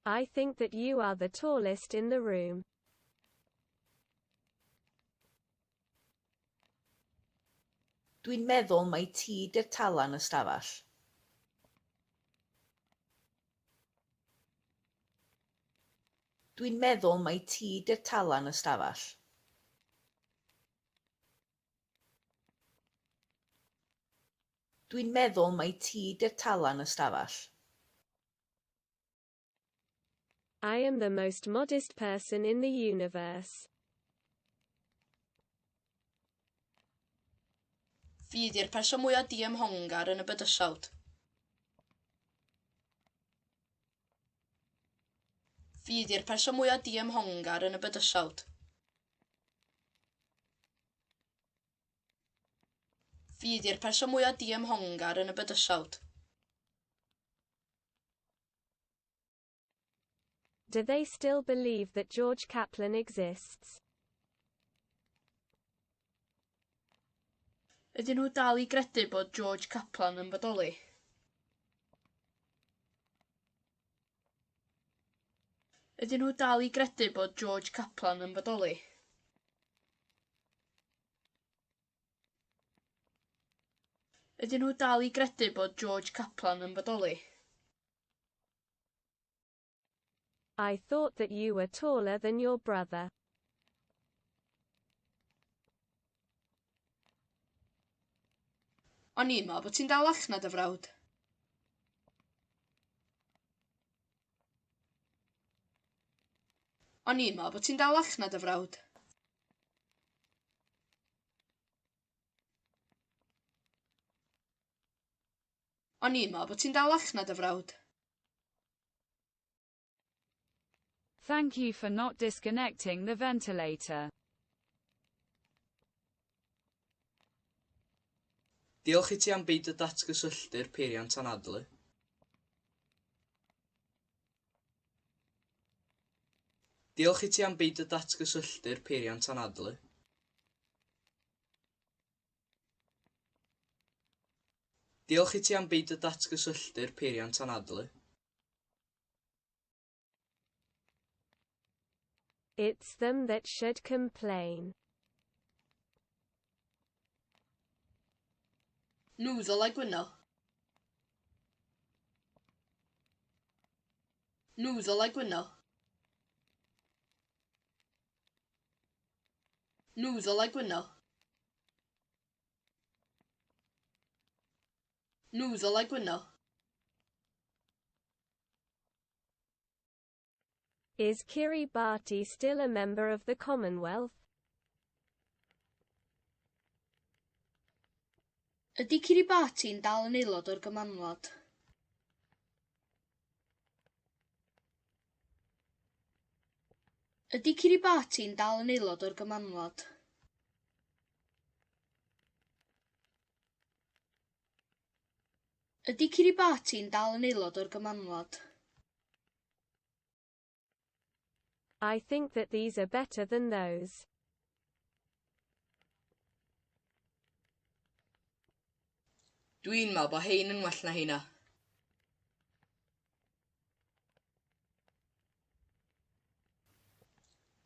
I think that you are the tallest in the room. Dwi'n meddwl mai ti 'di'r tala yn y stafell. Dwi'n meddwl mai ti 'di'r tala yn y stafell. Dwi'n meddwl mai ti 'di'r tala yn y stafell. I am the most modest person in the universe. Fi 'di'r person mwya diymhongar yn y bydysawd. Fi 'di'r person mwya diymhongar yn y bydysawd. Fi 'di'r person mwya diymhongar yn y bydysawd. Do they still believe that George Kaplan exists? Ydyn nhw dal i gredu bod George Kaplan yn bodoli? Ydyn nhw dal i gredu bod George Kaplan yn bodoli? Ydyn nhw dal i gredu bod George Kaplan yn bodoli? I thought that you were taller than your brother. O'n i'n meddwl bod ti'n dalach na dy frawd. O'n i'n meddwl bod ti'n dalach na dy frawd. O'n i'n meddwl bod ti'n dalach na dy frawd. Thank you for not disconnecting the ventilator. Diolch i ti am beidio datgysylltu'r peiriant anadlu. Diolch i ti am beidio datgysylltu'r peiriant anadlu. Diolch i ti am beidio datgysylltu'r peiriant anadlu. It's them that should complain. Nhw ddylai gwyno. Nhw ddylai gwyno. Nhw ddylai gwyno. Nhw ddylai gwyno. Is Kiribati still a member of the Commonwealth? Ydy Kiribati'n dal yn aelod o'r Gymanwlad? Ydy Kiribati'n dal yn aelod o'r Gymanwlad? Ydy Kiribati'n dal yn aelod o'r Gymanwlad? I think that these are better than those. Dwi'n meddwl bod hein yn well na heina.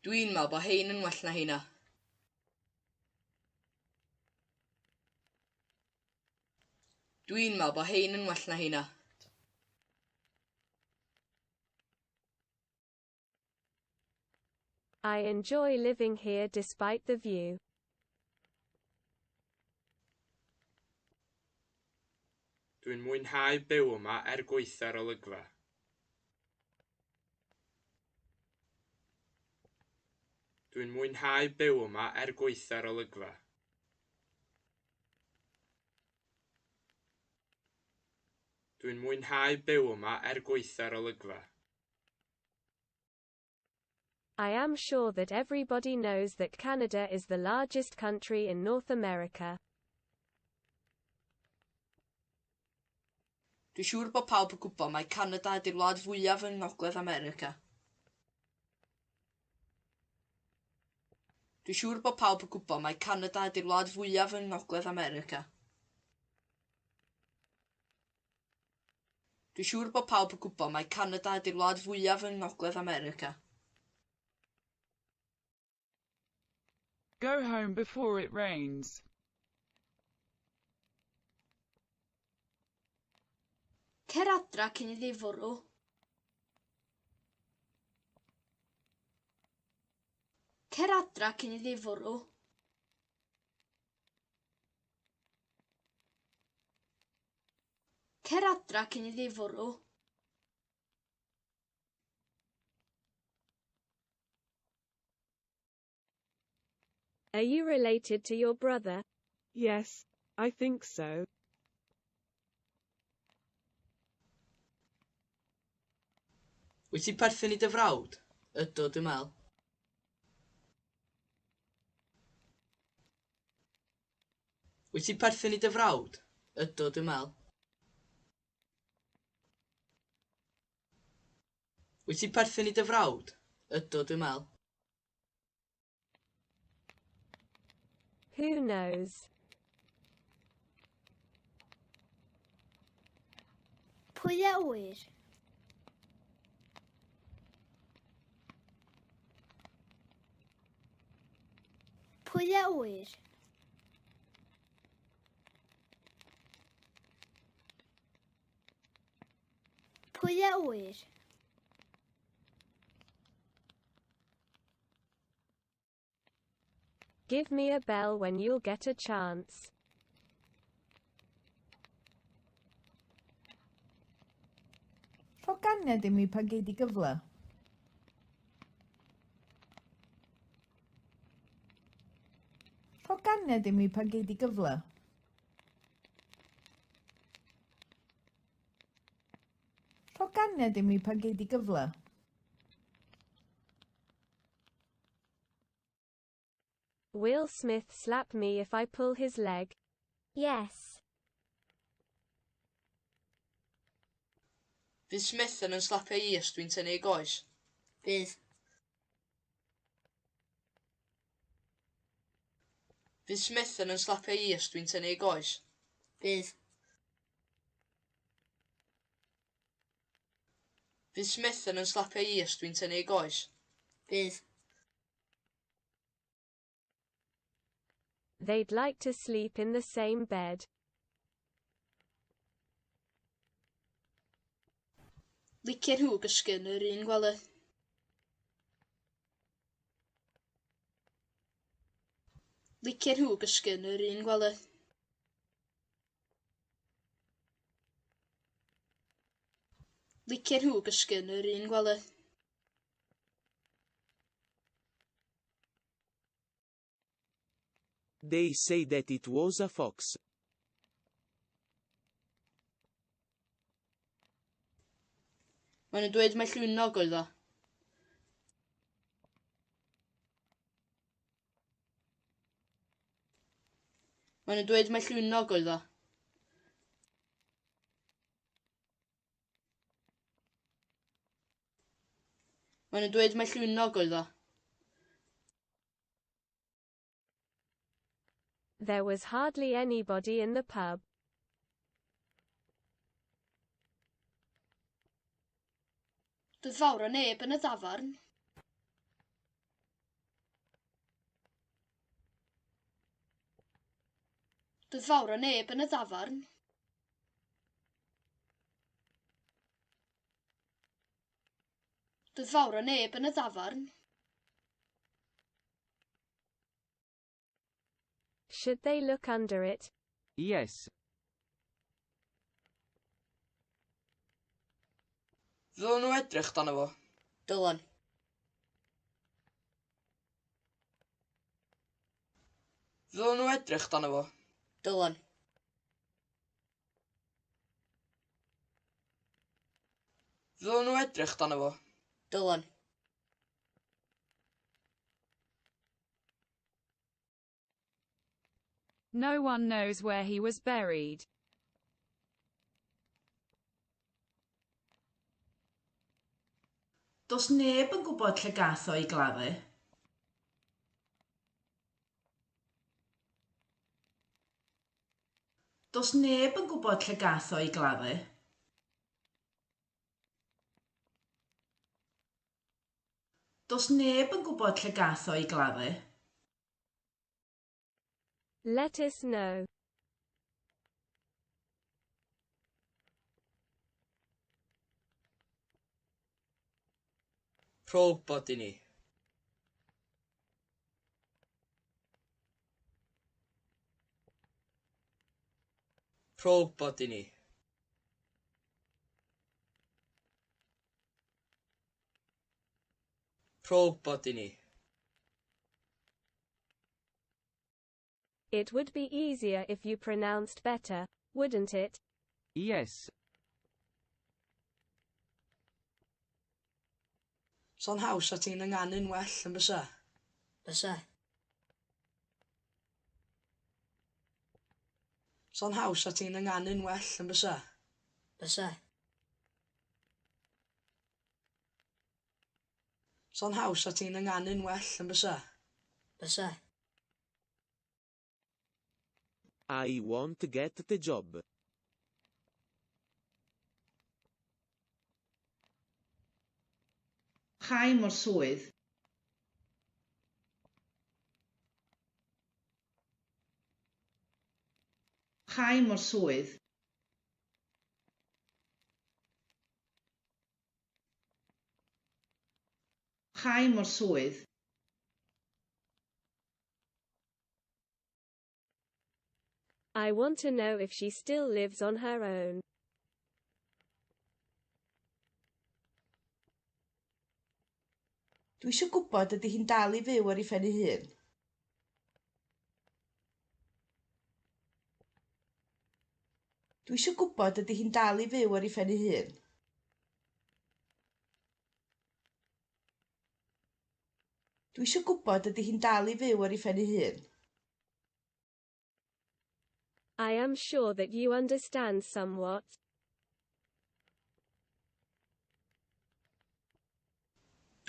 Dwi'n meddwl bod hein yn well na heina. Dwi'n meddwl bod hein yn well na heina. I enjoy living here despite the view. Dwi'n mwynhau byw yma er gwaetha'r olygfa. Dwi'n mwynhau byw yma er gwaetha'r olygfa. Dwi'n mwynhau byw yma er gwaetha'r olygfa. I am sure that everybody knows that Canada is the largest country in North America. Dwi'n siŵr bod pawb yn gwybod mai Canada ydy'r wlad fwyaf yng Ngogledd America. Dwi'n siŵr bod pawb yn gwybod mai Canada ydy'r wlad fwyaf yng Ngogledd America. Dwi'n siŵr bod pawb yn gwybod mai Canada ydy'r wlad fwyaf yng Ngogledd America. Go home before it rains. Cer adra cyn iddi fwrw. Cer adra cyn iddi fwrw. Cer adra cyn iddi fwrw. Are you related to your brother? Yes, I think so. Wyt ti'n perthyn i dy frawd? Ydw, dwi'n meddwl. Wyt ti'n perthyn i dy frawd? Ydw, dwi'n meddwl. Wyt ti'n perthyn i dy frawd? Ydw, dwi'n meddwl. Who knows? Pwy a ŵyr? Pwy a ŵyr? Pwy a ŵyr? Give me a bell when you'll get a chance. Rho ganiad i mi pan gei di gyfle. Rho ganiad i mi pan gei di gyfle. Rho ganiad i mi pan gei di gyfle. Will Smith slap me if I pull his leg? Yes. Fydd Smith yn yn slapio i os dwi'n tynnu ei goes? Fydd. Fydd Smith yn yn slapio i os dwi'n tynnu ei goes? Fydd. Fydd Smith yn yn slapio i os dwi'n tynnu ei goes? Fydd. They'd like to sleep in the same bed. Licien nhw gysgu yn yr un gwely. Licien nhw gysgu yn yr un gwely. Licien nhw gysgu yn yr un gwely. They say that it was a fox. Maen nhw'n dweud mai llwynog oedd o. Maen nhw'n dweud mai llwynog oedd o. Maen nhw'n dweud mai llwynog oedd o. There was hardly anybody in the pub. Doedd fawr o neb yn y dafarn. Doedd fawr o neb yn y dafarn. Doedd fawr o neb yn y dafarn. Should they look under it? Yes. Ddylen nhw edrych dano fo? Dylan. Ddylen nhw edrych dano fo? Dylan. Ddylen nhw edrych dano fo? Dylan. No one knows where he was buried. Does neb yn gwybod lle gath o ei gladdu. Does neb yn gwybod lle gath o ei gladdu. Does neb yn gwybod lle gath o ei gladdu. Let us know. Rho wybod i ni. Rho wybod i ni. Rho wybod i ni. It would be easier if you pronounced better, wouldn't it? Yes. Sa'n haws 'sa ti'n ynganu'n well yn bysa? Bysa. Sa'n haws 'sa ti'n ynganu'n well yn bysa? Bysa. Sa'n haws 'sa ti'n ynganu'n well yn bysa? Bysa. I won't get the job. Cha i mo'r swydd. Cha i mo'r swydd. Cha i mo'r swydd. I want to know if she still lives on her own. Dwi eisiau gwybod ydy hi'n dal i fyw ar ei phen ei hun. Dwi eisiau gwybod ydy hi'n dal i fyw ar ei phen ei hun. Dwi eisiau gwybod ydy hi'n dal i fyw ar ei phen ei hun. I am sure that you understand somewhat.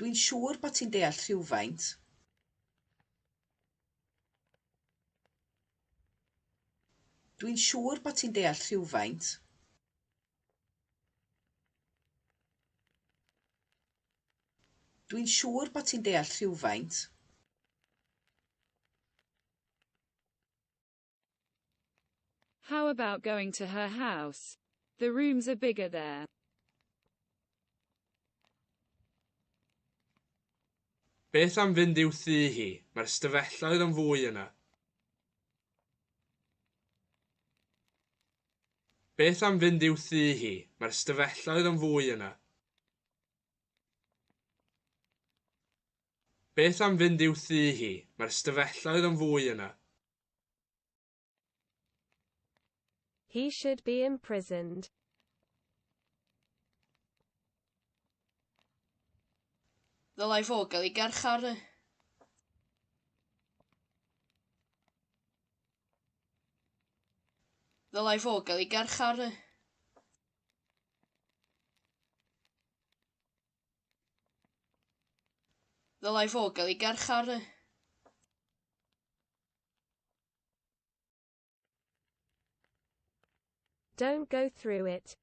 Dwi'n siŵr bod ti'n deall rhywfaint. Dwi'n siŵr bod ti'n deall rhywfaint. Dwi'n siŵr bod ti'n deall rhywfaint. How about going to her house? The rooms are bigger there. Beth am fynd i'w thŷ hi? Mae'r ystafelloedd yn fwy yna. Beth am fynd i'w thŷ hi? Mae'r ystafelloedd yn fwy yna. Beth am fynd i'w thŷ hi? Mae'r ystafelloedd yn fwy yna. He should be imprisoned. Ddylai fo gael ei garcharu. Ddylai fo gael ei garcharu. Ddylai fo gael ei garcharu. Don't go through it.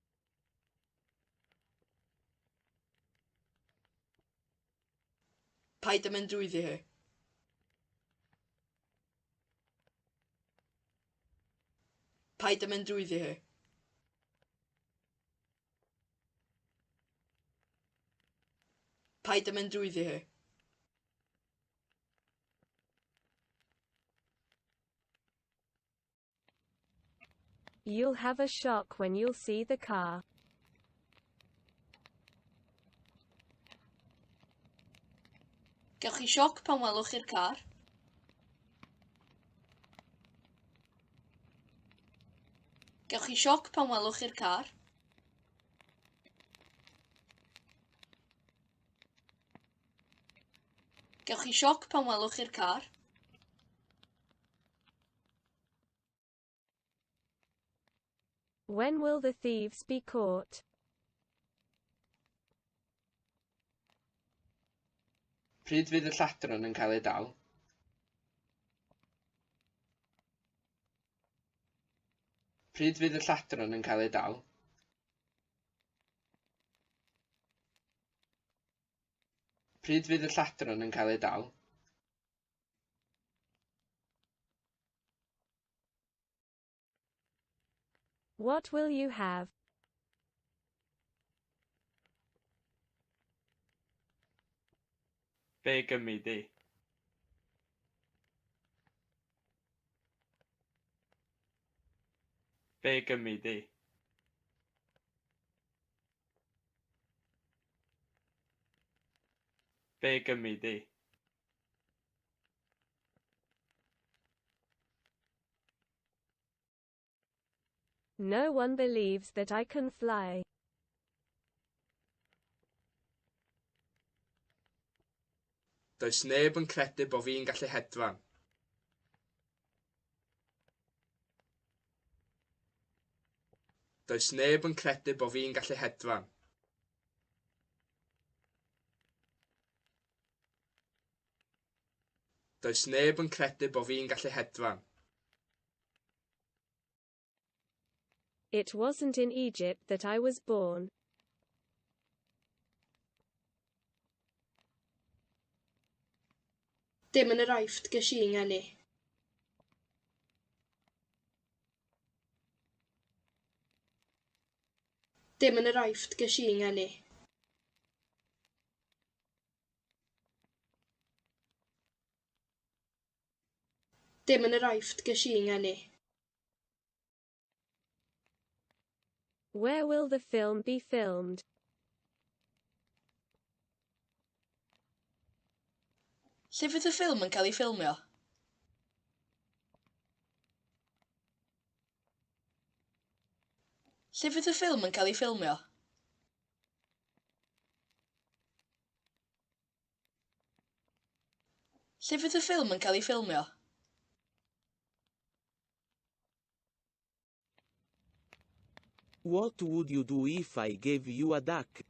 Paid â mynd drwyddi hi. Paid â mynd drwyddi hi. Paid â mynd drwyddi hi. You'll have a shock when you'll see the car. Gewch chi sioc pan welwch chi'r car. Gewch chi sioc pan welwch chi'r car. Gewch chi sioc pan welwch chi'r car. When will the thieves be caught? Pryd fydd y lladron yn cael eu dal? Pryd fydd y lladron yn cael eu dal? Pryd fydd y lladron yn cael eu dal? What will you have? Be gymi di? Be gymi di? Be gymi di? No one believes that I can fly. Does neb yn credu bo fi'n gallu hedfan. Does neb yn credu bo fi'n gallu hedfan. Does neb yn credu bo fi'n gallu hedfan. It wasn't in Egypt that I was born. Dim yn yr Aifft ges i ngeni. Dim yn yr Aifft ges i ngeni. Dim yn yr Aifft ges i ngeni. Where will the film be filmed? Lle fydd y ffilm yn cael ei ffilmio? Lle fydd y ffilm yn cael ei ffilmio? Lle fydd y ffilm yn cael ei ffilmio? What would you do if I gave you a duck?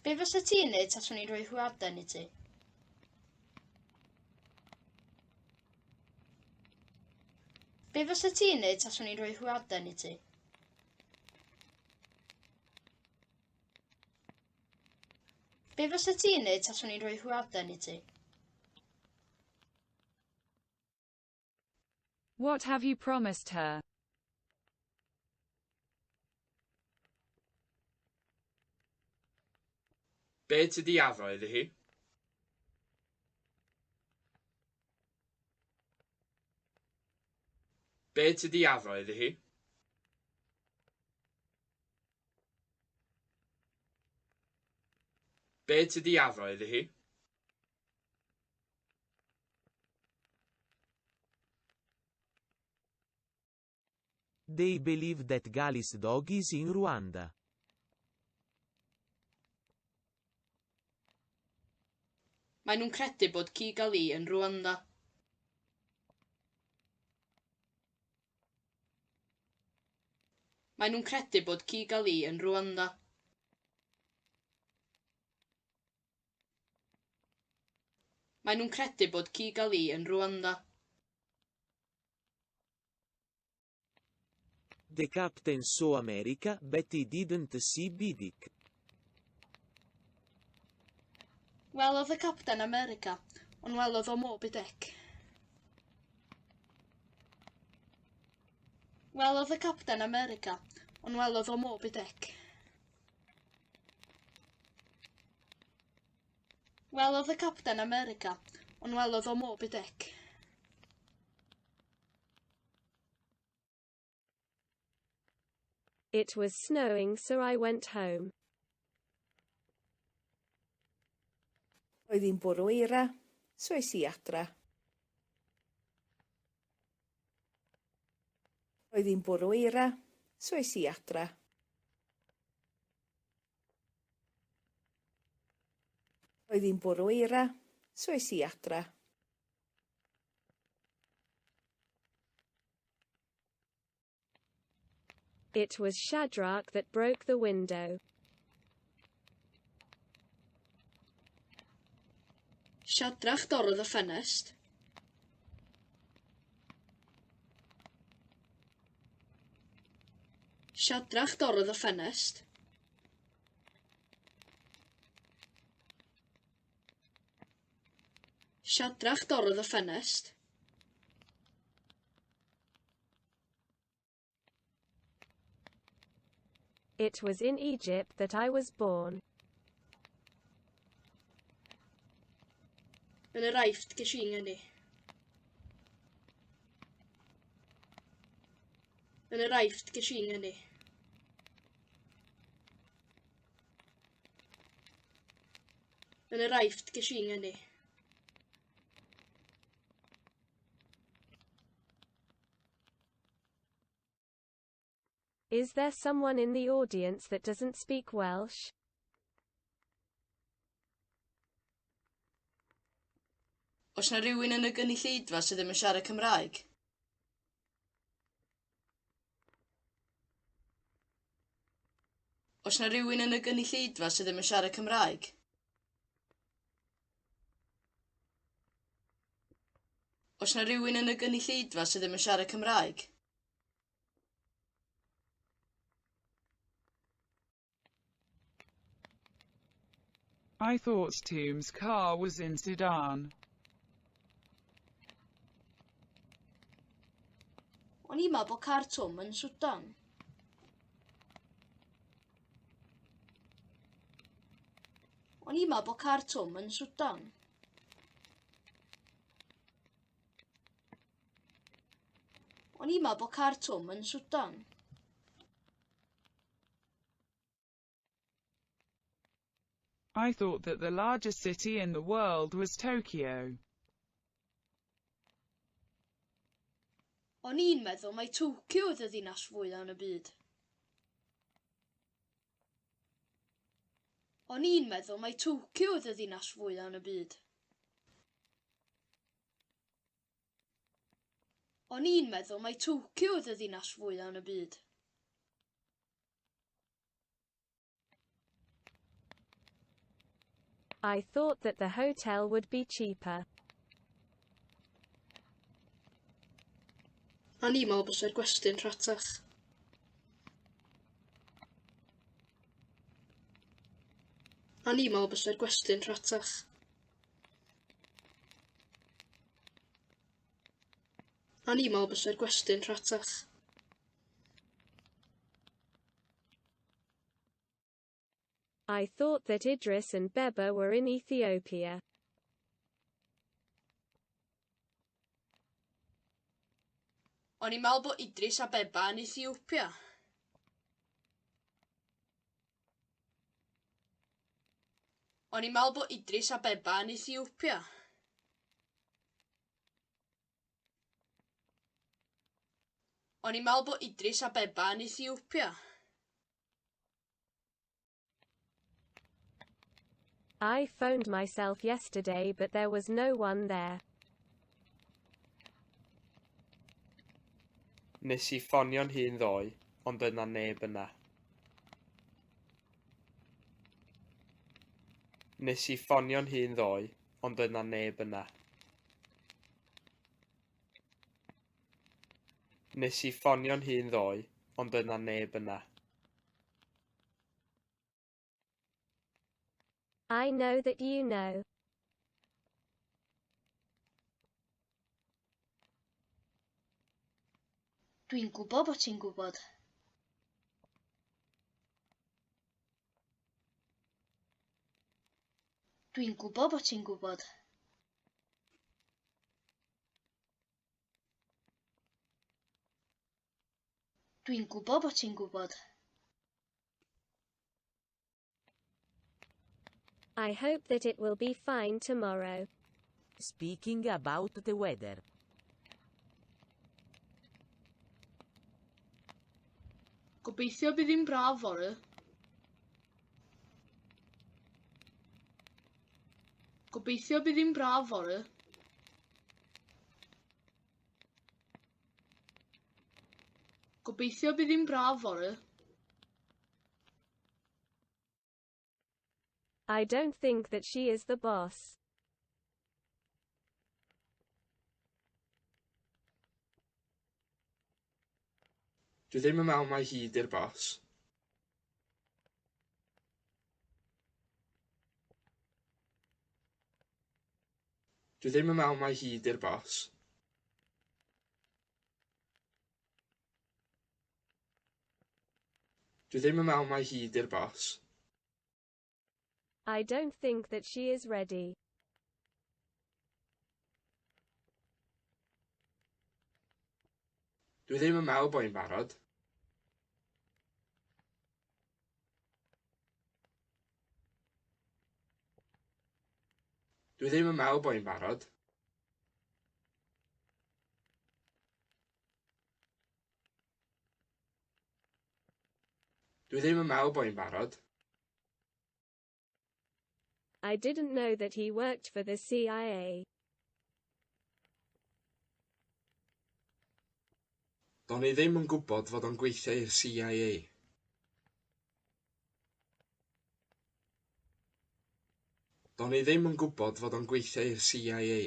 Be fysa ti'n neud taswn i'n rhoi hwyaden i ti? Be fysa ti'n neud taswn i'n rhoi hwyaden i ti? Be fysa ti'n neud taswn i'n rhoi hwyaden i ti? What have you promised her? Be ti 'di addo iddi hi? Be ti 'di addo iddi hi? Be ti 'di addo iddi hi? They believe that Gali's dog is in Rwanda. Maen nhw'n credu bod ci Gali yn Rwanda. Maen nhw'n credu bod ci Gali yn Rwanda. Maen nhw'n credu bod ci Gali yn Rwanda. The captain saw America, but he didn't see Bidik. Welodd y capten America, ond welodd o Moby Dick. Welodd y capten America, ond welodd o Moby Dick. Welodd y capten America, ond welodd o Moby Dick. It was snowing so I went home. Roedd hi'n bwrw eira, so es i adra. Roedd hi'n bwrw eira, so es i adra. Roedd hi'n bwrw eira, so es i adra. It was Shadrach that broke the window. Siadrach dorrodd y ffenest. Siadrach dorrodd y ffenest. Siadrach dorrodd y ffenest. It was in Egypt that I was born. Yn yr Aifft ges i ngeni. Yn yr Aifft ges i ngeni. Yn yr Aifft ges i ngeni. Is there someone in the audience that doesn't speak Welsh? Oes 'na rywun yn y gynulleidfa sydd ddim yn siarad Cymraeg? Oes 'na rywun yn y gynulleidfa sydd ddim yn siarad Cymraeg? Oes 'na rywun yn y gynulleidfa sydd ddim yn siarad Cymraeg? I thought Toom's car was in Sudan. O'n i'n meddwl bod car Twm yn Swdan. O'n i'n meddwl bod car Twm yn Swdan. O'n i'n meddwl bod car Twm yn Swdan. I thought that the largest city in the world was Tokyo. O'n i'n meddwl mai Tokyo oedd y ddinas fwyaf yn y byd. O'n i'n meddwl mai Tokyo oedd y ddinas fwyaf yn y byd. O'n i'n meddwl mai Tokyo oedd y ddinas fwyaf yn y byd. I thought that the hotel would be cheaper. O'n i'n meddwl bysa'r gwesty'n rhatach. O'n i'n meddwl bysa'r gwesty'n rhatach. O'n i'n meddwl bysa'r gwesty'n rhatach. I thought that Idris and Beba were in Ethiopia. O'n i'n meddwl bod Idris a Beba yn Ethiopia. O'n i'n meddwl bod Idris a Beba yn Ethiopia. O'n i'n meddwl bod Idris a Beba yn Ethiopia. I phoned myself yesterday but there was no one there. Nes i ffonio'n hun ddoe, ond doedd 'na neb yna. Nes i ffonio'n hun ddoe, ond doedd 'na neb yna. Nes i ffonio'n hun ddoe, ond doedd 'na neb yna. I know that you know. Dwi'n gwybod bod ti'n gwybod. Dwi'n gwybod bod ti'n gwybod. Dwi'n gwybod bod ti'n gwybod. I hope that it will be fine tomorrow. Speaking about the weather. Gobeithio bydd hi'n braf fory. Gobeithio bydd hi'n braf fory. Gobeithio bydd hi'n braf fory. I don't think that she is the boss. Dwi ddim yn meddwl mai hi 'di'r bos. Dwi ddim yn meddwl mai hi 'di'r bos. Dwi ddim yn meddwl mai hi 'di'r bos. I don't think that she is ready. Dwi ddim yn meddwl bo' hi'n barod. Dwi ddim yn meddwl bo' hi'n barod. Dwi ddim yn meddwl bo' hi'n barod. I didn't know that he worked for the CIA. Do'n i ddim yn gwybod fod o'n gweithio i'r CIA. Do'n i ddim yn gwybod fod o'n gweithio i'r CIA.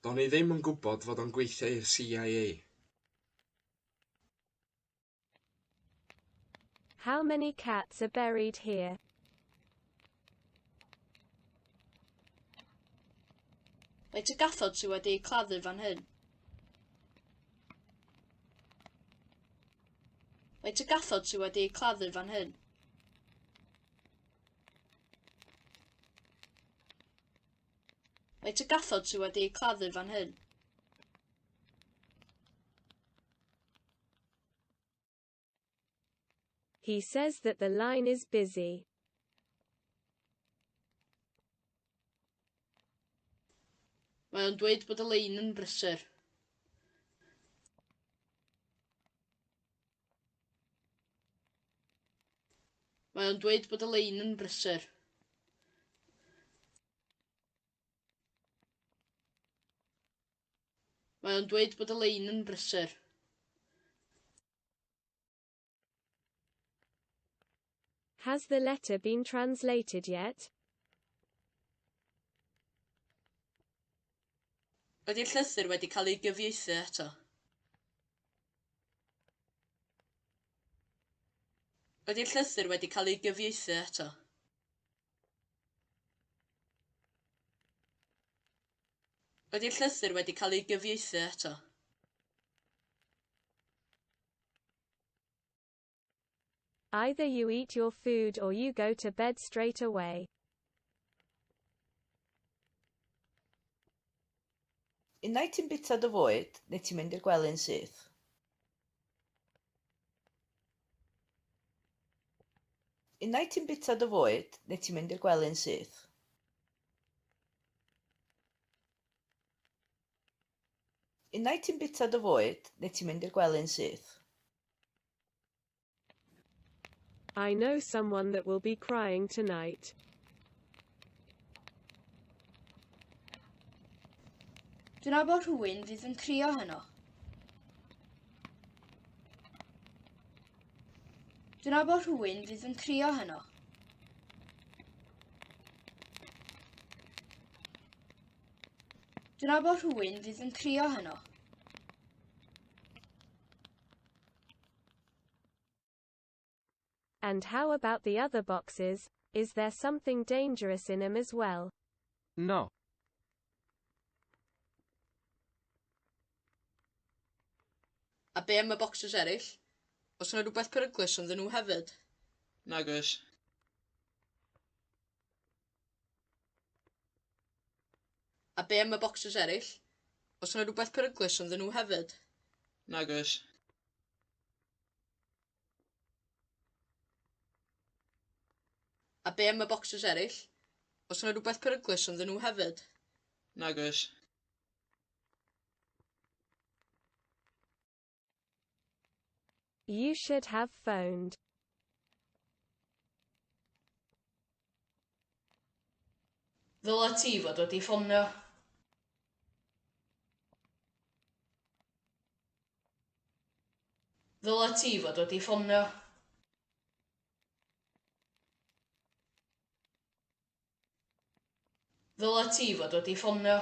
Do'n i ddim yn gwybod fod o'n gweithio i'r CIA. How many cats are buried here? Faint o gathod sydd wedi'u claddu fan hyn? Faint o gathod sydd wedi'u claddu fan hyn? Faint o gathod sydd wedi'u claddu fan hyn? He says that the line is busy. Mae o'n dweud bod y lein yn brysur. Mae o'n dweud bod y lein yn brysur. Mae o'n dweud bod y lein yn brysur. Has the letter been translated yet? Ydy'r llythyr wedi cael ei gyfieithu eto? Ydy'r llythyr wedi cael ei gyfieithu eto? Ydy'r llythyr wedi cael ei gyfieithu eto? Either you eat your food or you go to bed straight away. Unai ti'n bwyta dy fwyd, neu ti'n mynd i'r gwely'n syth. Unai ti'n bwyta dy fwyd, neu ti'n mynd i'r gwely'n syth. Unai ti'n bwyta dy fwyd, neu ti'n mynd i'r gwely'n syth. I know someone that will be crying tonight. Dwi'n nabod rhywun fydd yn crio heno. Dwi'n nabod rhywun fydd yn crio heno. Dwi'n nabod rhywun fydd yn crio heno. And how about the other boxes? Is there something dangerous in 'em as well? No. A be am y bocsys eraill? Oes yna rhywbeth peryglus ynddyn nhw hefyd? Nag oes. A be am y bocsys eraill? Oes yna rhywbeth peryglus ynddyn nhw hefyd? Nag oes. A be am y bocsys eraill? Oes yna rhywbeth peryglus ynddyn nhw hefyd? Nag oes. You should have phoned. Ddyla ti fod wedi ffonio. Ddyla ti fod wedi ffonio. Ddyla ti fod wedi ffonio.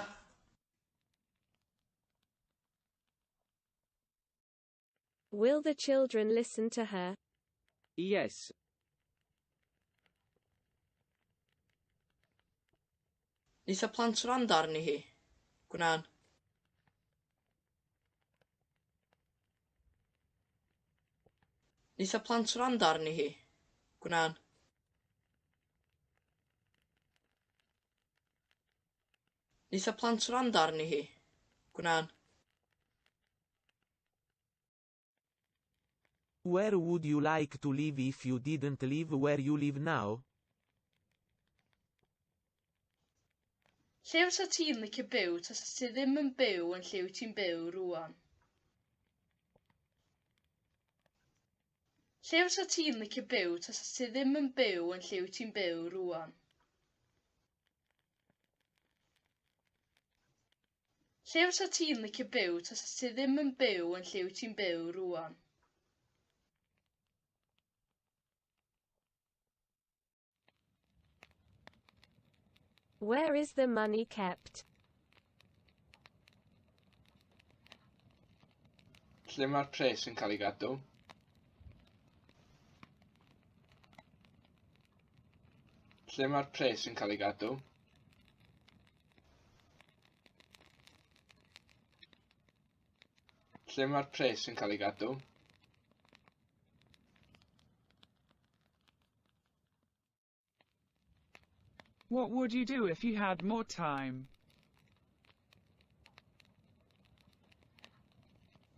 Will the children listen to her? Yes. Neith y plant wrando arni hi? Gwnân. Neith y plant wrando arni hi? Gwnân. Neith y plant wrando arni hi? Gwnân. Where would you like to live if you didn't live where you live now? Lle fysa ti'n licio byw tasa ti ddim yn byw yn lle wyt ti'n byw rŵan? Lle fysa ti'n licio byw tasa ti ddim yn byw yn lle wyt ti'n byw rŵan? Lle fysa ti'n licio byw tasa ti ddim yn byw yn lle wyt ti'n byw rŵan? Where is the money kept? Lle mae'r pres yn cael ei gadw? Lle mae'r pres yn cael ei gadw? Lle mae'r pres yn cael ei gadw? What would you do if you had more time?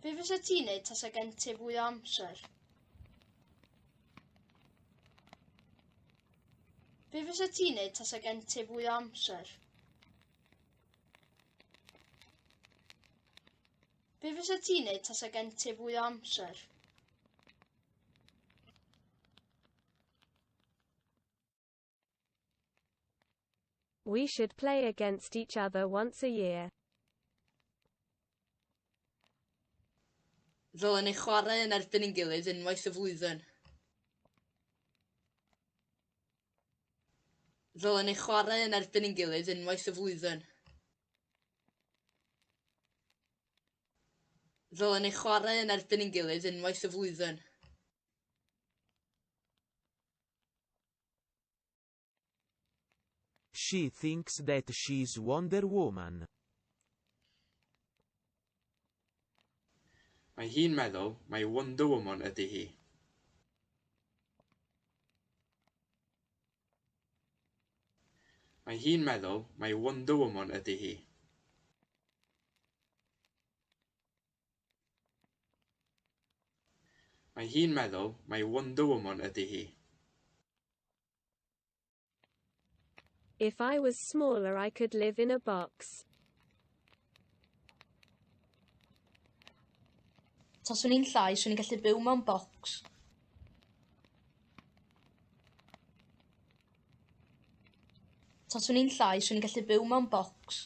Be fysa ti'n neud tasa gen ti fwy o amser? Be fysa ti'n neud tasa gen ti fwy o amser? Be fysa ti'n neud tasa gen ti fwy o amser? We should play against each other once a year. Ddylen ni chwarae yn erbyn ein gilydd unwaith y flwyddyn. Ddylen ni chwarae yn erbyn ein gilydd unwaith y flwyddyn. Ddylen ni chwarae yn erbyn ein gilydd unwaith y flwyddyn. She thinks that she's Wonder Woman. Mae hi'n meddwl mai Wonder Woman ydy hi. Mae hi'n meddwl mai Wonder Woman ydy hi. Mae hi'n meddwl mai Wonder Woman ydy hi. If I was smaller I could live in a box. Taswn i'n llai, 'swn i'n gallu byw mewn bocs. Taswn i'n llai, 'swn i'n gallu byw mewn bocs.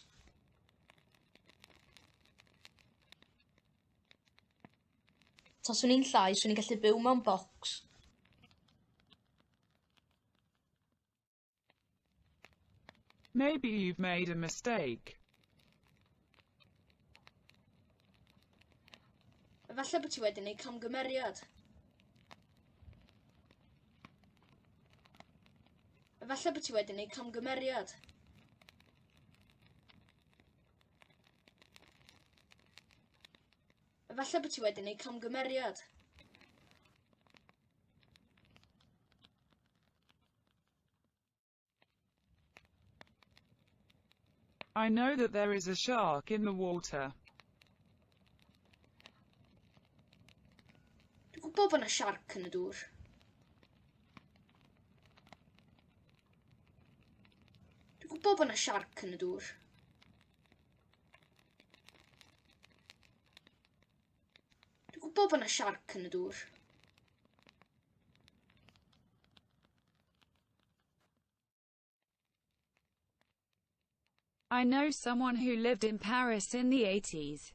Taswn i'n llai, 'swn i'n gallu byw mewn bocs. Maybe you've made a mistake. Efallai bod ti wedi gwneud camgymeriad. Efallai bod ti wedi gwneud camgymeriad. Efallai bod ti wedi gwneud camgymeriad. I know that there is a shark in the water. Dwi'n gwybod bod yna siarc yn y dŵr. Dwi'n gwybod bod yna siarc yn y dŵr. Dwi'n gwybod bod yna siarc yn y dŵr. I know someone who lived in Paris in the 80s.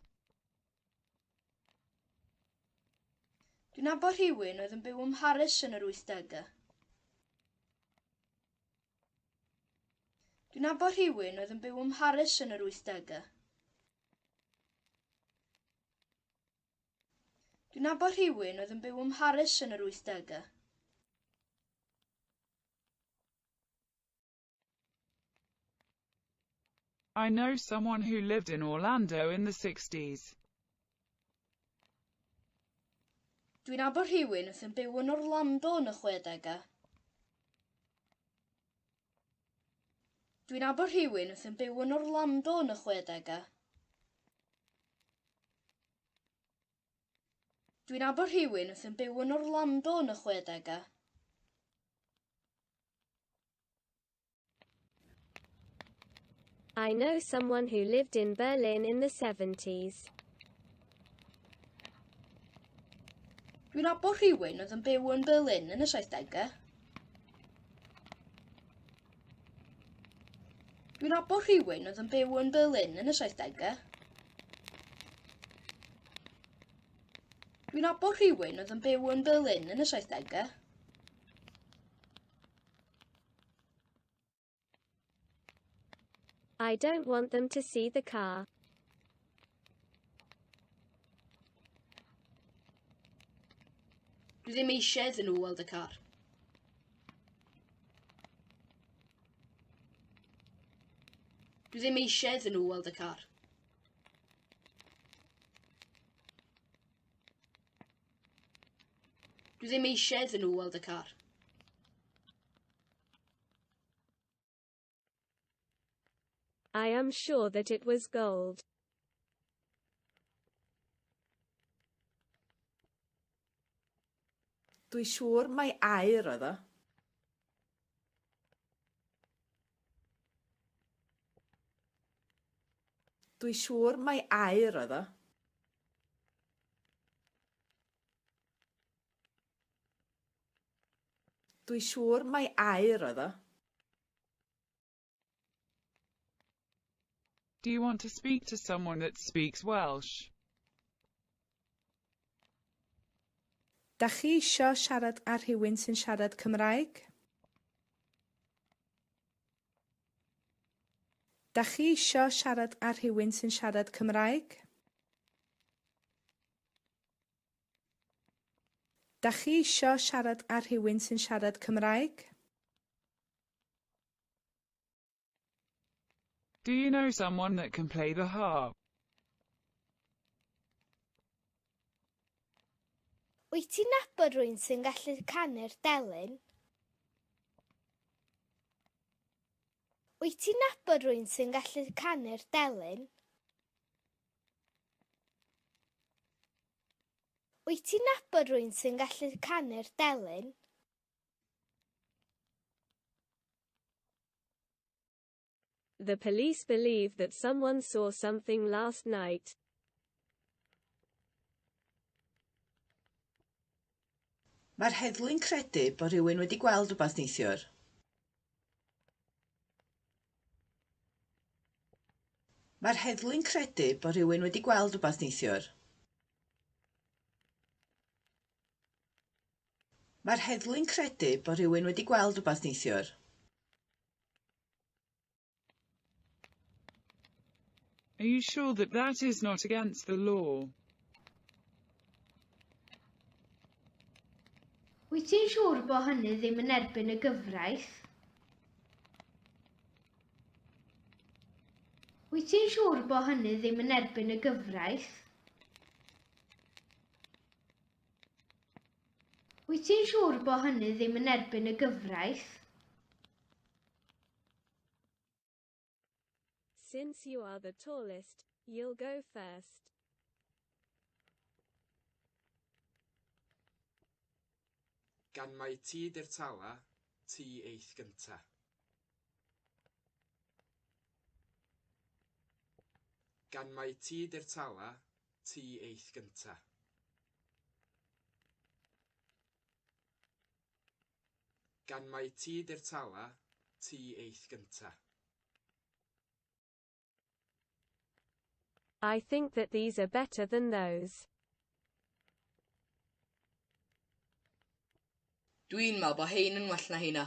Dwi'n nabod rhywun oedd yn byw ym Mharis yn yr 80au. Dwi'n nabod rhywun oedd yn byw ym Mharis yn yr 80au. Dwi'n nabod rhywun oedd yn byw ym Mharis yn yr 80au. I know someone who lived in Orlando in the 60s. Dwi'n nabod rhywun oedd yn byw yn Orlando yn y chwedegau. Dwi'n nabod rhywun oedd yn byw yn Orlando yn y chwedegau. Dwi'n nabod rhywun oedd yn byw yn Orlando yn y chwedegau. I know someone who lived in Berlin in the 70s. Dwi'n nabod rhywun oedd yn byw yn Berlin yn y 70au. Dwi'n nabod rhywun oedd yn byw yn Berlin yn y 70au. Dwi'n nabod rhywun oedd yn byw yn Berlin yn y 70au. I don't want them to see the car. Dwi ddim eisiau iddyn nhw weld y car. Dwi ddim eisiau iddyn nhw weld y car. Dwi ddim eisiau iddyn nhw weld y car. I am sure that it was gold. Dwi siŵr mai aur oedd o. Dwi siŵr mai aur oedd o. Dwi siŵr mai aur oedd o. Do you want to speak to someone that speaks Welsh? Dach chi isio siarad â rhywun sy'n siarad Cymraeg? Dach chi isio siarad â rhywun sy'n siarad Cymraeg? Dach chi isio siarad â rhywun sy'n siarad Cymraeg? Do you know someone that can play the harp? Wyt ti'n nabod rhywun sy'n gallu canu'r delyn? Wyt ti'n nabod rhywun sy'n gallu canu'r delyn? Wyt ti'n nabod rhywun sy'n gallu canu'r delyn? The police believe that someone saw something last night. Mae'r heddlu'n credu bod rhywun wedi gweld rhywbeth neithiwr. Mae'r heddlu'n credu bod rhywun wedi gweld rhywbeth neithiwr. Mae'r heddlu'n credu bod rhywun wedi gweld rhywbeth neithiwr. Are you sure that that is not against the law? Wyt ti'n siŵr bod hynny ddim yn erbyn y gyfraith? Wyt ti'n siŵr bod hynny ddim yn erbyn y gyfraith? Wyt ti'n siŵr bod hynny ddim yn erbyn y gyfraith? Since you are the tallest, you'll go first. Gan mai ti 'di'r tala, ti eith gynta. Gan mai ti 'di'r tala, ti eith gynta. Gan mai ti 'di'r tala, ti eith gynta. I think that these are better than those. Dwi'n meddwl bod hein yn well na heina.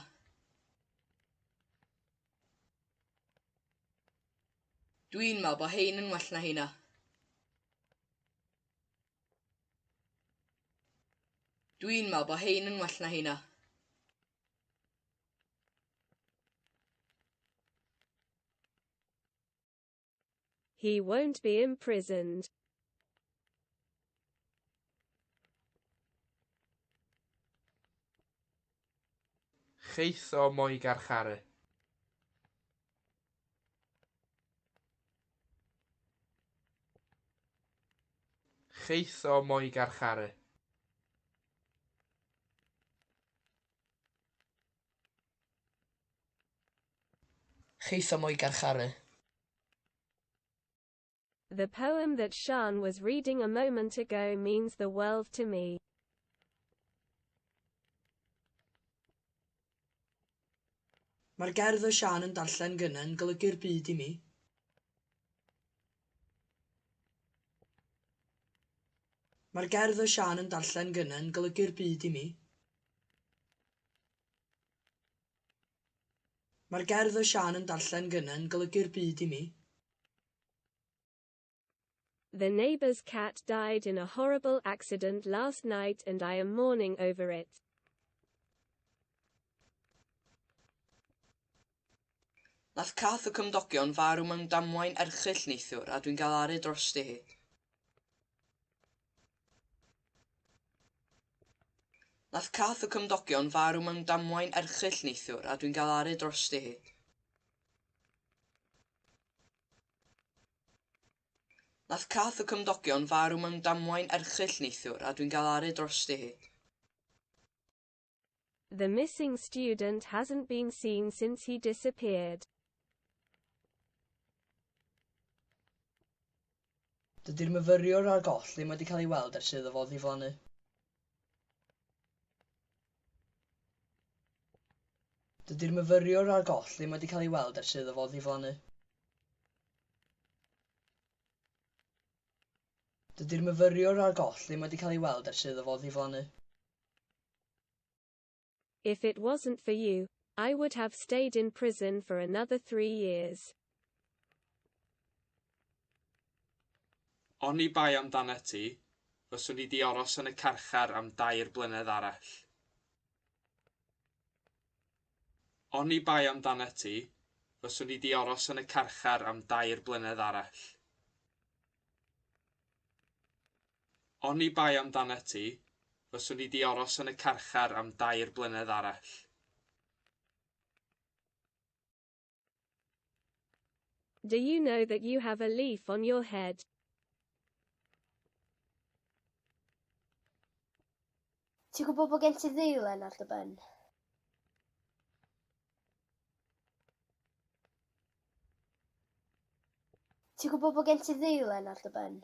Dwi'n meddwl bod hein yn well na heina. Dwi'n meddwl bod hein yn well na heina. He won't be imprisoned. Cheith o mo'i garcharu. Cheith o mo'i garcharu. Cheith o mo'i garcharu. The poem that Sian was reading a moment ago means the world to me. Mae'r gerdd o Sian yn darllen gynnau yn golygu'r byd i mi. Mae'r gerdd o Sian yn darllen gynnau yn golygu'r byd i mi. Mae'r gerdd o Sian yn darllen gynnau yn golygu'r byd i mi. The neighbor's cat died in a horrible accident last night and I am mourning over it. Nath cath y cymdogion farw mewn damwain erchyll neithiwr a dwi'n galaru drosti hi. Nath cath y cymdogion farw mewn damwain erchyll neithiwr a dwi'n galaru drosti hi. Nath cath y cymdogion farw mewn damwain erchyll neithiwr a dwi'n galaru drosti hi. The missing student hasn't been seen since he disappeared. Dydy'r myfyriwr ar goll ddim wedi cael ei weld ers iddo fo ddiflannu. Dydy'r myfyriwr ar goll ddim wedi cael ei weld ers iddo fo ddiflannu. Dydy'r myfyriwr ar goll ddim wedi cael ei weld ers iddo fo ddiflannu. If it wasn't for you, I would have stayed in prison for another 3 years. Oni bai amdanat ti, fyswn i 'di aros yn y carchar am 3 blynedd arall. Oni bai amdanat ti, fyswn i 'di aros yn y carchar am 3 blynedd arall. Oni bai amdanat ti, fyswn i 'di aros yn y carchar am 3 blynedd arall. Do you know that you have a leaf on your head? Ti'n gwybod bod gen ti ddeilen ar dy ben? Ti'n gwybod bod gen ti ddeilen ar dy ben?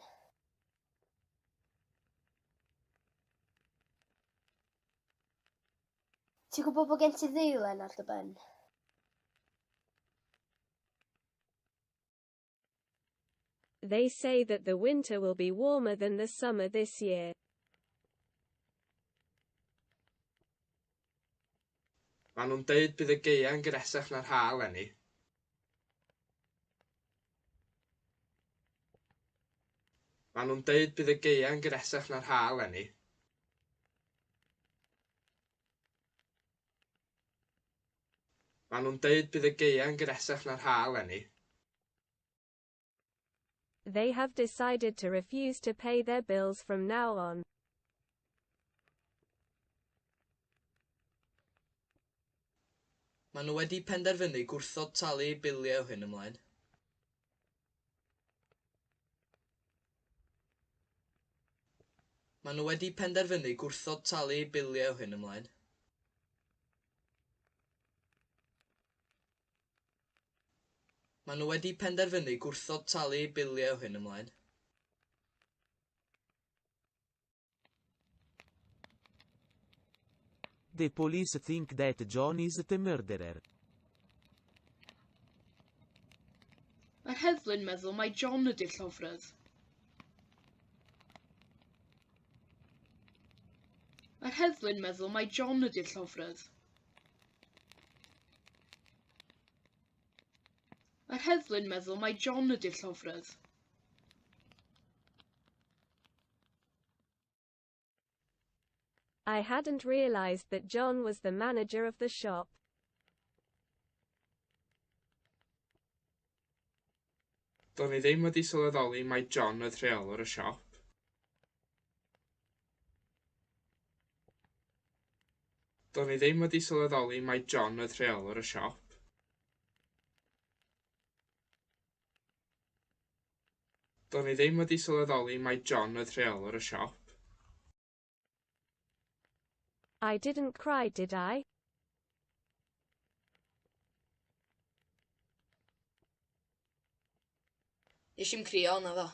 Ti'n gwybod bod gen ti ddeilen ar dy ben? They say that the winter will be warmer than the summer this year. Maen nhw'n deud bydd y gaea'n gynhesach na'r ha eleni. Maen nhw'n deud bydd y gaea'n gynhesach na'r ha eleni. Maen nhw'n deud bydd y gaea'n gynhesach na'r ha eleni. They have decided to refuse to pay their bills from now on. Maen nhw wedi penderfynu gwrthod talu eu biliau o hyn ymlaen. Maen nhw wedi penderfynu gwrthod talu eu biliau o hyn ymlaen. Maen nhw wedi penderfynu gwrthod talu eu biliau o hyn ymlaen. The police think that John is the murderer. Mae'r heddlu'n meddwl mai John ydy'r llofrudd. Mae'r heddlu'n meddwl mai John ydy'r llofrudd. Mae'r heddlu'n meddwl mai John ydy'r llofrudd. I hadn't realized that John was the manager of the shop. Do'n i ddim wedi sylweddoli mai John oedd rheolwr y siop. Do'n i ddim wedi sylweddoli mai John oedd rheolwr y siop. Do'n i ddim wedi sylweddoli mai John oedd rheolwr y siop. I didn't cry, did I? Nes i'm crio, naddo.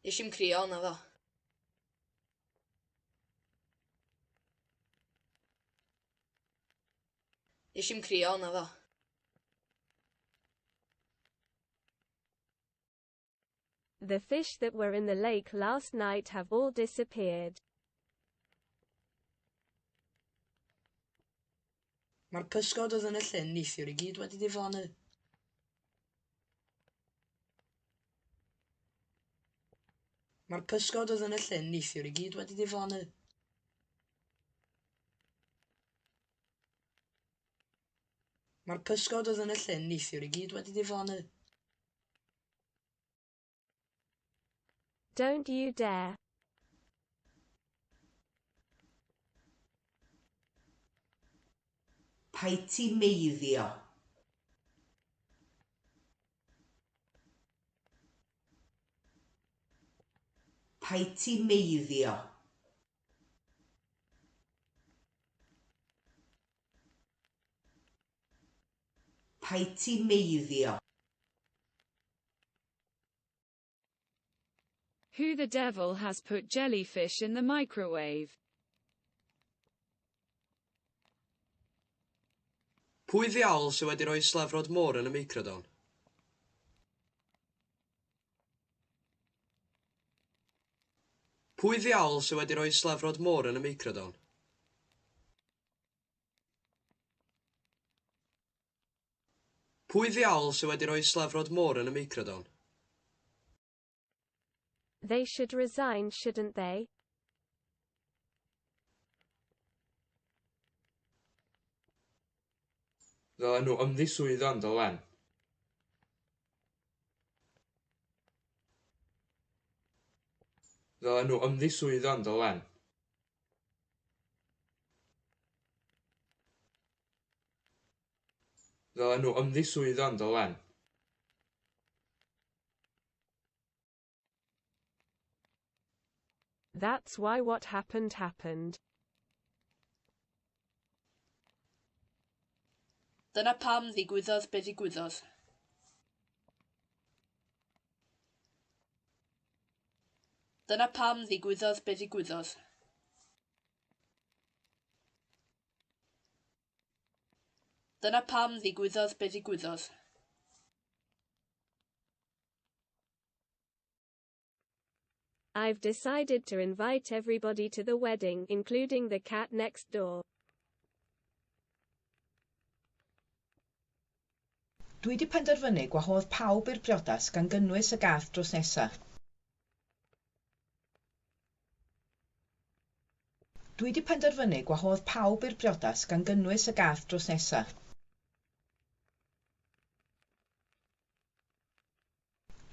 Nes i'm crio, naddo. Nes i'm crio, naddo. The fish that were in the lake last night have all disappeared. Mae'r pysgod oedd yn y llyn neithiwr i gyd wedi diflannu. Mae'r pysgod oedd yn y llyn neithiwr i gyd wedi diflannu. Mae'r pysgod oedd yn y llyn neithiwr i gyd wedi diflannu. Don't you dare. Paid ti meiddio. Paid ti meiddio. Paid ti meiddio. Who the devil has put jellyfish in the microwave? Pwy ddiawl sy wedi rhoi slefrod môr yn y meicrodon? Pwy ddiawl sy wedi rhoi slefrod môr yn y meicrodon? Pwy ddiawl sy wedi rhoi slefrod môr yn y meicrodon? They should resign, shouldn't they? Ddylen nhw ymddiswyddo yn dylen. Ddylen nhw ymddiswyddo yn dylen. Ddylen nhw ymddiswyddo yn dylen. That's why what happened happened. Dyna pam ddigwyddodd be ddigwyddodd. Dyna pam ddigwyddodd be ddigwyddodd. Dyna pam ddigwyddodd be ddigwyddodd. I've decided to invite everybody to the wedding, including the cat next door. Dwi 'di penderfynu gwahodd pawb i'r briodas gan gynnwys y gath drws nesa. Dwi 'di penderfynu gwahodd pawb i'r briodas gan gynnwys y gath drws nesa.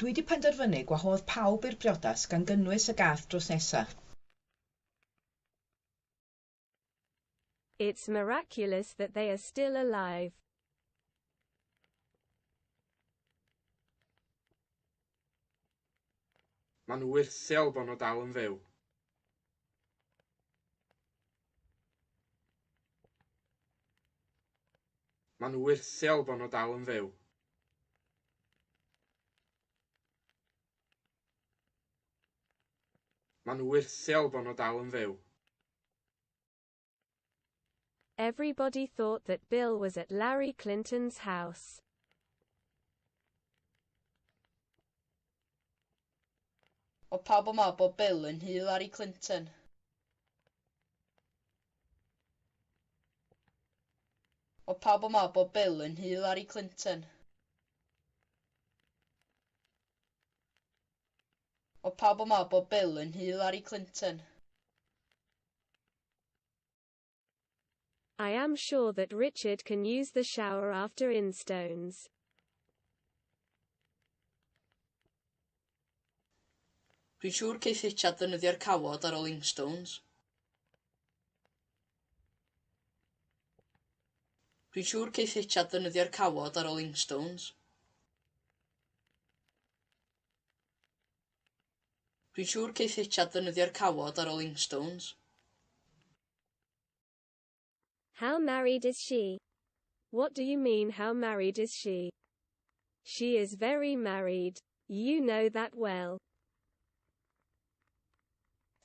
Dwi 'di penderfynu gwahodd pawb i'r briodas gan gynnwys y gath drws nesa. It's miraculous that they are still alive. Mae'n wyrthiol bod nhw dal yn fyw. Mae'n wyrthiol bod nhw dal yn fyw. Mae'n wyrthiol bod nhw dal yn fyw. Everybody thought that Bill was at Larry Clinton's house. Oedd pawb yn meddwl bod Bill yn nhŷ Larry Clinton. Oedd pawb yn meddwl bod Bill yn nhŷ Larry Clinton. Oedd pawb yn meddwl bod Bill yn nhŷ Larry Clinton. I am sure that Richard can use the shower after Instones. Dwi'n siŵr ceith Richard ddefnyddio'r cawod ar ôl Inkstones. Dwi'n siŵr ceith Richard ddefnyddio'r cawod ar ôl Inkstones. Dwi'n siŵr ceith Richard ddefnyddio'r cawod ar ôl Inkstones. How married is she? What do you mean how married is she? She is very married. You know that well.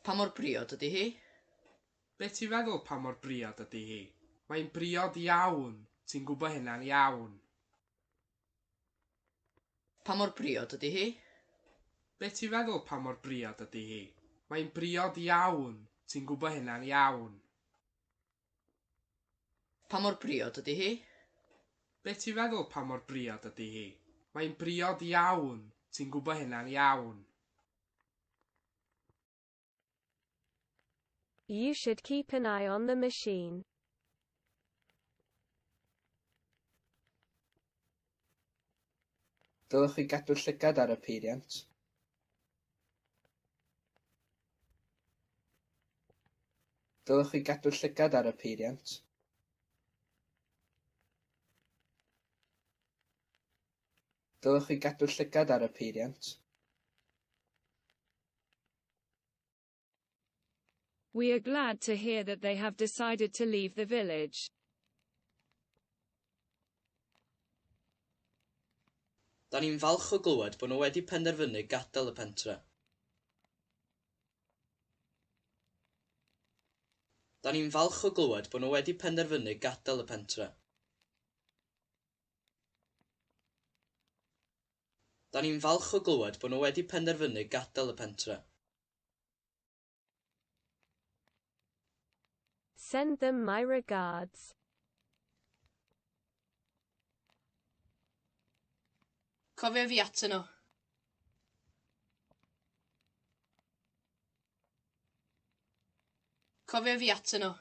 Pa mor briod ydy hi? Be ti'n feddwl pa mor briod ydy hi? Mae'n briod iawn. Ti'n gwybod hynna'n iawn. Pa mor briod ydy hi? Be ti'n feddwl pa mor briod ydy hi? Mae'n briod iawn. Ti'n gwybod hynna'n iawn. Pa mor briod ydy hi? Be ti'n feddwl pa mor briod ydy hi? Mae'n briod iawn. Ti'n gwybod hynna'n iawn. You should keep an eye on the machine. Dylech chi gadw llygad ar y peiriant. Dylech chi gadw llygad ar y peiriant. Dylech chi gadw llygad ar y peiriant. We are glad to hear that they have decided to leave the village. Da ni'n falch o glywed bod nhw wedi penderfynu gadael y pentre. Da ni'n falch o glywed bod nhw wedi penderfynu gadael y pentre. Da ni'n falch o glywed bod nhw wedi penderfynu gadael y pentre. Send them my regards. Cofia fi atyn nhw. Cofia fi atyn nhw.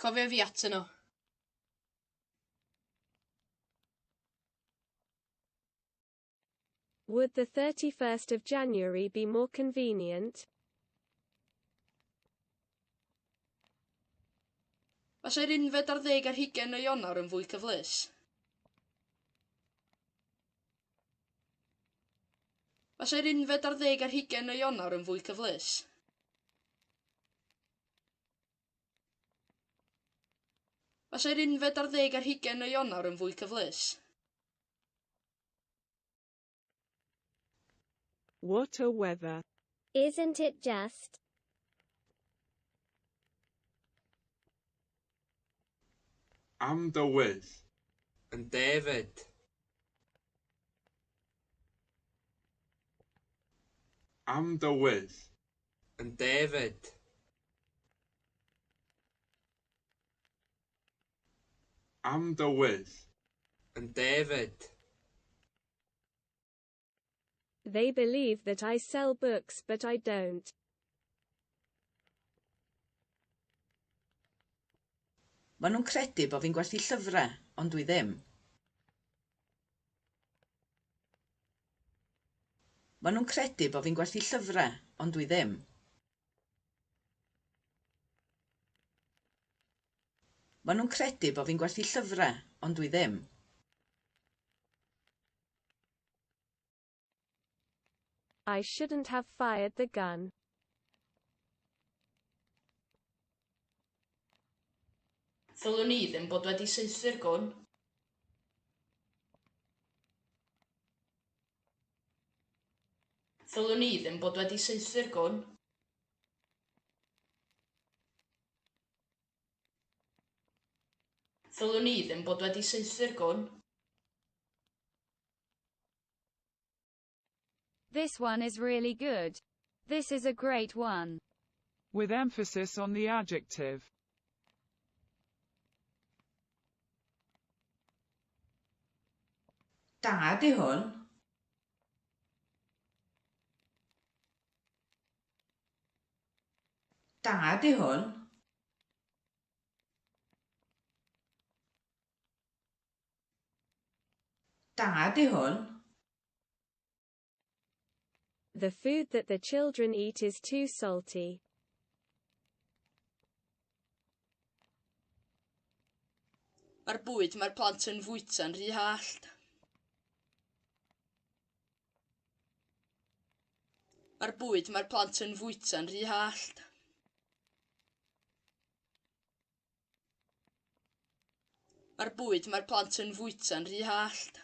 Cofia fi atyn nhw. Would the 31st of January be more convenient? Fasai'r 21 o Ionawr yn fwy cyfleus? Fasai'r 21 o Ionawr yn fwy cyfleus? Fasai'r 21 o Ionawr yn fwy cyfleus? What a weather. Isn't it just? Am dywydd. Yn David. Am dywydd. Yn David. Am dywydd. Yn David. They believe that I sell books but I don't. Maen nhw'n credu bo' fi'n gwerthu llyfrau, ond dwi ddim. Maen nhw'n credu bo' fi'n gwerthu llyfrau, ond dwi ddim. Maen nhw'n credu bo' fi'n gwerthu llyfrau, ond dwi ddim. I shouldn't have fired the gun. Ddylwn i ddim bod wedi saethu'r gwn. Ddylwn i ddim bod wedi saethu'r gwn. Ddylwn i ddim bod wedi saethu'r gwn. This one is really good. This is a great one. With emphasis on the adjective. Da 'di hwn. Da 'di hwn. Da 'di hwn. The food that the children eat is too salty. Mae'r bwyd mae'r plant yn fwyta'n rhy hallt. Mae'r bwyd mae'r plant yn fwyta'n rhy hallt. Mae'r bwyd mae'r plant yn fwyta'n rhy hallt.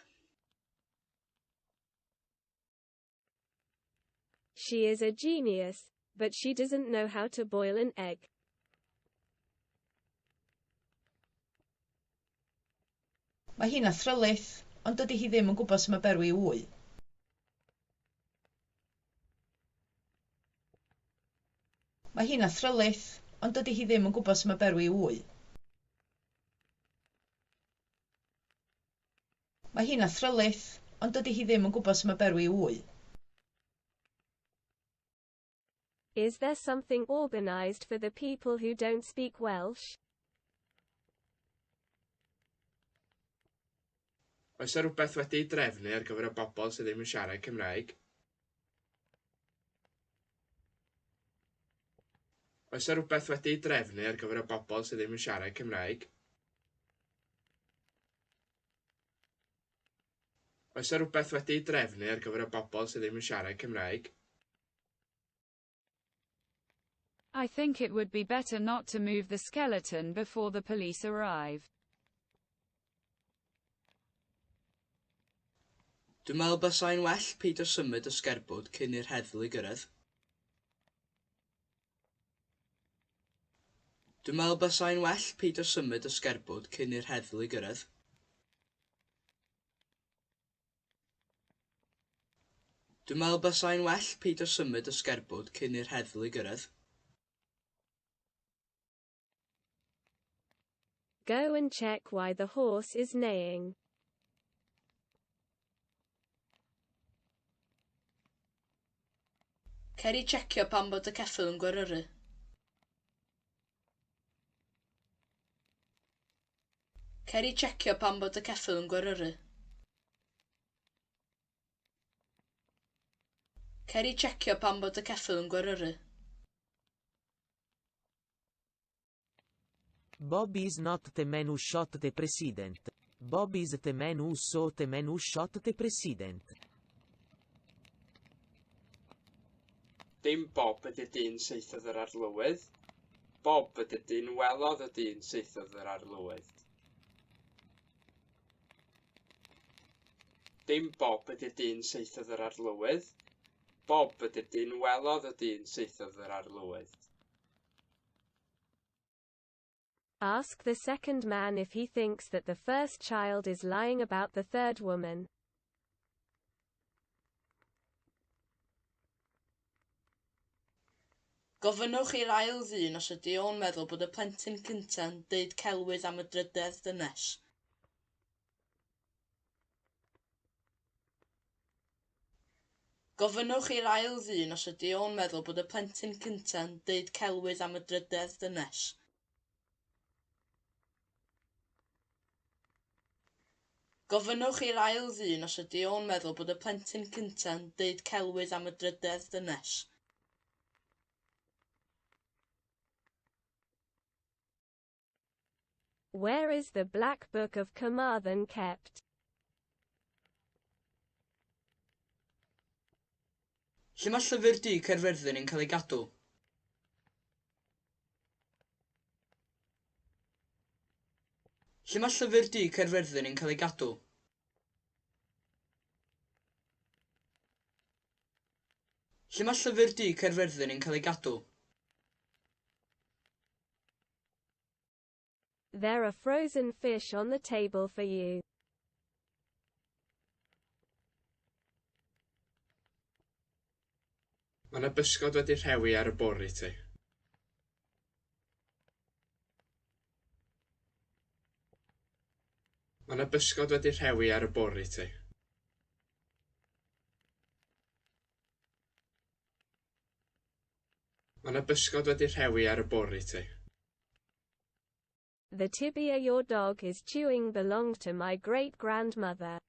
She is a genius, but she doesn't know how to boil an egg. Mae hi'n athrylith, ond dydy hi ddim yn gwybod sut mae berwi wy. Mae hi'n athrylith, ond dydy hi ddim yn gwybod sut mae berwi wy. Mae hi'n athrylith, ond dydy hi ddim yn gwybod sut mae berwi wy. Is there something organized for the people who don't speak Welsh? Oes 'na rhywbeth wedi'i drefnu ar gyfer y bobl sydd ddim yn siarad Cymraeg? Oes 'na rhywbeth wedi'i drefnu ar gyfer y bobl sydd ddim yn siarad Cymraeg? Oes 'na rhywbeth wedi'i drefnu ar gyfer y bobl sydd ddim yn siarad Cymraeg? I think it would be better not to move the skeleton before the police arrive. Dwi'n meddwl basai'n well peidio symud y sgerbwd cyn i'r heddlu gyrraedd. Dwi'n meddwl basai'n well peidio symud y sgerbwd cyn i'r heddlu gyrraedd. Dwi'n meddwl basai'n well peidio symud y sgerbwd cyn i'r heddlu gyrraedd. Go and check why the horse is neighing. Cer i checio pam bod y ceffyl yn gweryru. Cer i checio pam bod y ceffyl yn gweryru. Cer i checio pam bod y ceffyl yn gweryru. Bob is not the man who shot the president. Bob is the man who saw the man who shot the president. Dim Bob ydy'r dyn saethodd yr arlywydd. Bob ydy'r dyn welodd y dyn saethodd yr arlywydd. Dim Bob ydy'r dyn saethodd yr arlywydd. Bob ydy'r dyn welodd y dyn saethodd yr arlywydd. Ask the second man if he thinks that the first child is lying about the third woman. Gofynnwch i'r ail ddyn os ydy o'n meddwl bod y plentyn cynta'n deud celwydd am y drydedd ddynes. Gofynnwch i'r ail ddyn os ydy o'n meddwl bod y plentyn cynta'n deud celwydd am y drydedd ddynes. Gofynnwch i'r ail ddyn os ydy o'n meddwl bod y plentyn cynta'n deud celwydd am y drydedd ddynes. Where is the Black Book of Carmarthen kept? Lle mae Llyfr Du Caerfyrddin yn cael ei gadw? Lle mae Llyfr Du Caerfyrddin yn cael ei gadw? Lle mae Llyfr Du Caerfyrddin yn cael ei gadw? There are frozen fish on the table for you. Mae 'na bysgod wedi rhewi ar y bwrdd i ti. Mae 'na bysgod wedi rhewi ar y bwrdd i ti. Mae 'na bysgod wedi rhewi ar y bwr' i ti. The tibia your dog is chewing belonged to my great-grandmother.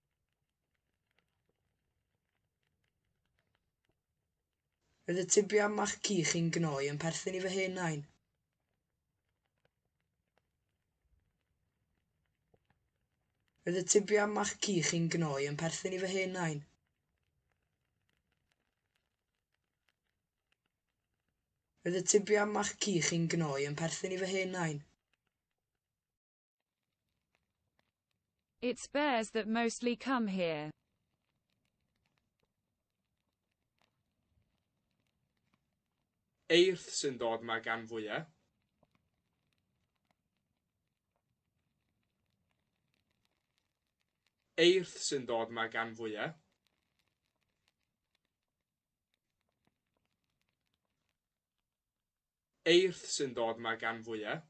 Roedd y tibia ma'ch ci chi'n gnoi yn perthyn i fy hen nain. Roedd y tibia ma'ch ci chi'n gnoi yn perthyn i fy hen nain. Roedd y tibia ma'ch ci chi'n gnoi yn perthyn i fy hen nain. It's bears that mostly come here. Eirth sy'n dod 'ma gan fwya. Eirth sy'n dod 'ma gan fwya. Eirth sy'n dod 'ma gan fwya.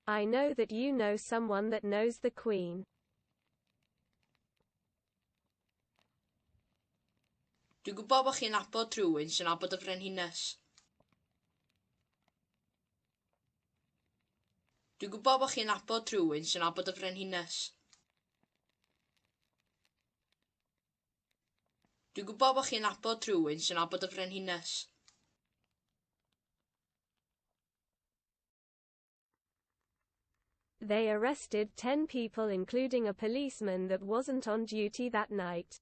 I know that you know someone that knows the Queen. Dwi'n gwybod bod chi'n nabod rhywun sy'n nabod y Frenhines. Dwi'n gwybod bod chi'n nabod rhywun sy'n nabod y Frenhines. Dwi'n gwybod bod chi'n nabod rhywun sy'n nabod y Frenhines. They arrested 10 people including a policeman that wasn't on duty that night.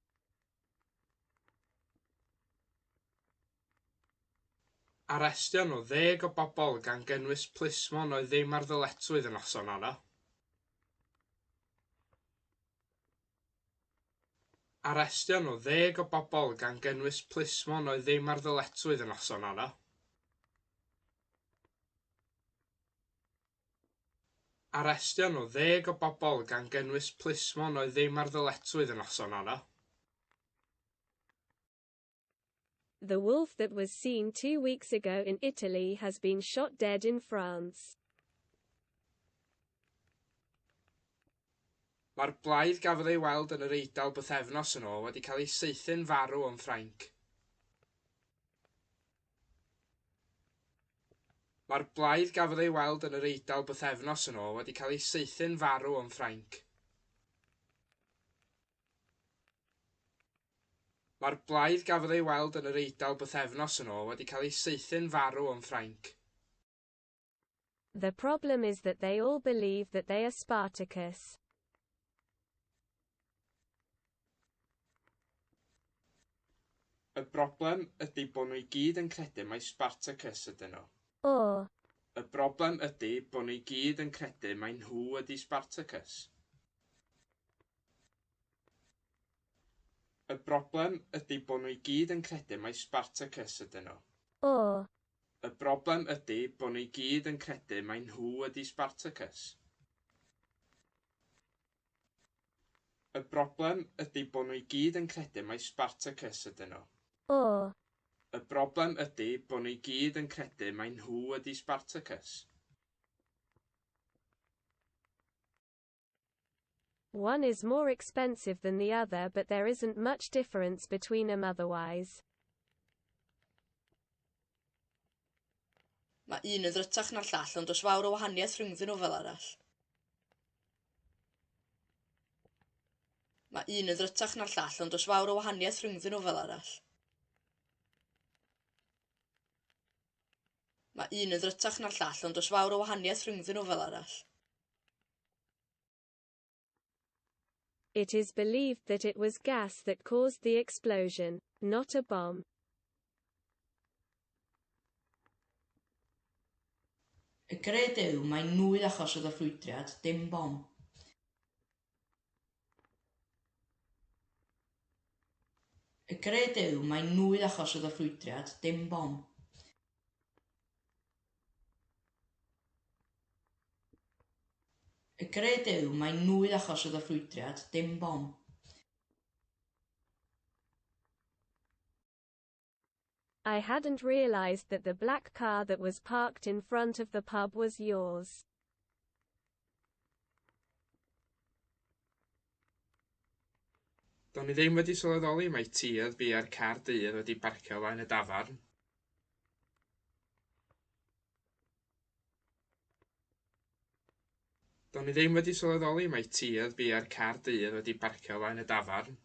Arestio nhw 10 o bobl gan gynnwys plismon oedd ddim ar ddyletswydd y noson honno. Arestio nhw 10 o bobl gan gynnwys plismon oedd ddim ar ddyletswydd y noson honno. Arestio nhw 10 o bobl gan gynnwys plismon oedd ddim ar ddyletswydd y noson honno. The wolf that was seen 2 weeks ago in Italy has been shot dead in France. Mae'r blaidd gafodd ei weld yn yr Eidal bythefnos yn ôl wedi cael ei saethu'n farw yn Ffrainc. Mae'r blaidd gafodd ei weld yn yr Eidal bythefnos yn ôl wedi cael ei saethu'n farw yn Ffrainc. Mae'r blaidd gafodd ei weld yn yr Eidal bythefnos yn ôl wedi cael ei saethu'n farw yn Ffrainc. The problem is that they all believe that they are Spartacus. Y broblem ydy bod nhw i gyd yn credu mai Spartacus ydyn nhw. Or. Y broblem ydy bod nhw i gyd yn credu mai nhw ydy Spartacus. Y broblem ydy bod nhw i gyd yn credu mai Spartacus ydyn nhw. Or. Y broblem ydy bod nhw i gyd yn credu mai nhw ydy Spartacus. Y broblem ydy bod nhw i gyd yn credu mai Spartacus ydyn nhw. Or. Y broblem ydy bod nhw i gyd yn credu mai nhw ydy Spartacus. One is more expensive than the other, but there isn't much difference between them otherwise. Mae un yn ddrytach na'r llall, ond does fawr o wahaniaeth rhyngddyn nhw fel arall. Mae un yn ddrytach na'r llall, ond does fawr o wahaniaeth rhyngddyn nhw fel arall. Mae un yn ddrytach na'r llall, ond does fawr o wahaniaeth rhyngddyn nhw fel arall. It is believed that it was gas that caused the explosion, not a bomb. Y gred yw mai nwy achosodd y ffrwydriad, dim bom. Y gred yw mai nwy achosodd y ffrwydriad, dim bom. Y gred yw mai nwy achosodd y ffrwydriad, dim bom. I hadn't realized that the black car that was parked in front of the pub was yours. Do'n i ddim wedi sylweddoli mai ti oedd biau'r car du oedd wedi parcio o flaen y dafarn. Do'n i ddim wedi sylweddoli mai ti oedd biau'r car du oedd wedi parcio o flaen y dafarn.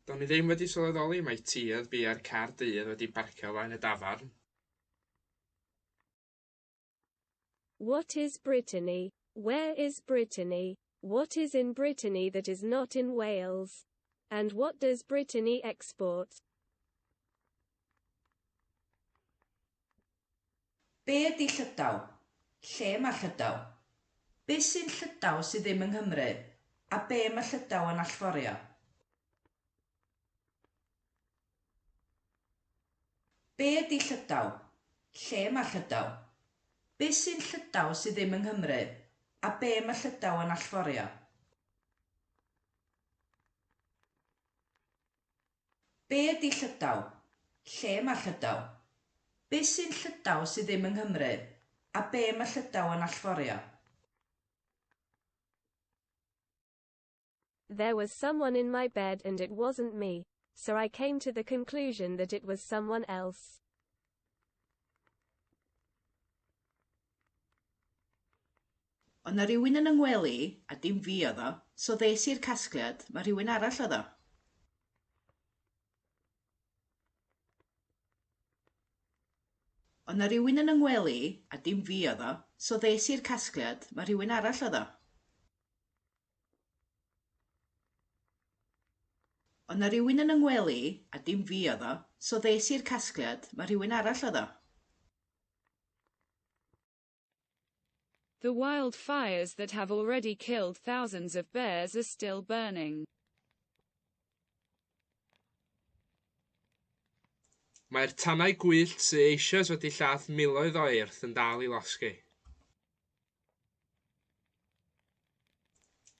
Do'n i ddim wedi sylweddoli mai ti oedd biau'r car du oedd wedi parcio o flaen y dafarn. What is Brittany? Where is Brittany? What is in Brittany that is not in Wales? And what does Brittany export? Be ydy Llydaw? Lle mae Llydaw? Be sy'n Llydaw sydd ddim yng Nghymru? A be mae Llydaw yn allforio? Be ydy Llydaw? Lle mae Llydaw? Be sy'n Llydaw sydd ddim yng Nghymru? A be mae Llydaw yn allforio? Be ydy Llydaw? Lle mae Llydaw? Be sy'n Llydaw sydd ddim yng Nghymru? A be mae Llydaw yn allforio? There was someone in my bed and it wasn't me, so I came to the conclusion that it was someone else. Oedd 'na rywun yn 'y ngwely i, a dim fi oedd o, so ddes i'r casgliad mai rhywun arall oedd o. Oedd 'na rywun yn 'y ngwely i, a dim fi oedd o, so ddes i'r casgliad mai rhywun arall oedd o. Oedd 'na rywun yn 'y ngwely i, a dim fi oedd o, so ddes i'r casgliad mai rhywun arall oedd o. The wildfires that have already killed thousands of bears are still burning. Mae'r tanau gwyllt sydd eisoes wedi lladd miloedd o eirth yn dal i losgi.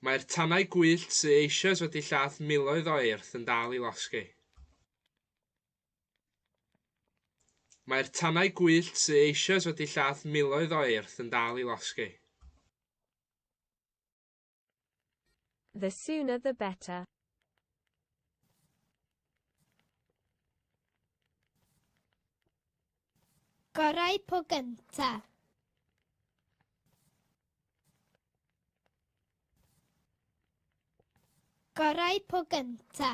Mae'r tanau gwyllt sydd eisoes wedi lladd miloedd o eirth yn dal i losgi. Mae'r tanau gwyllt sydd eisoes wedi lladd miloedd o eirth yn dal i losgi. The sooner the better. Gorau po gynta. Gorau po gynta.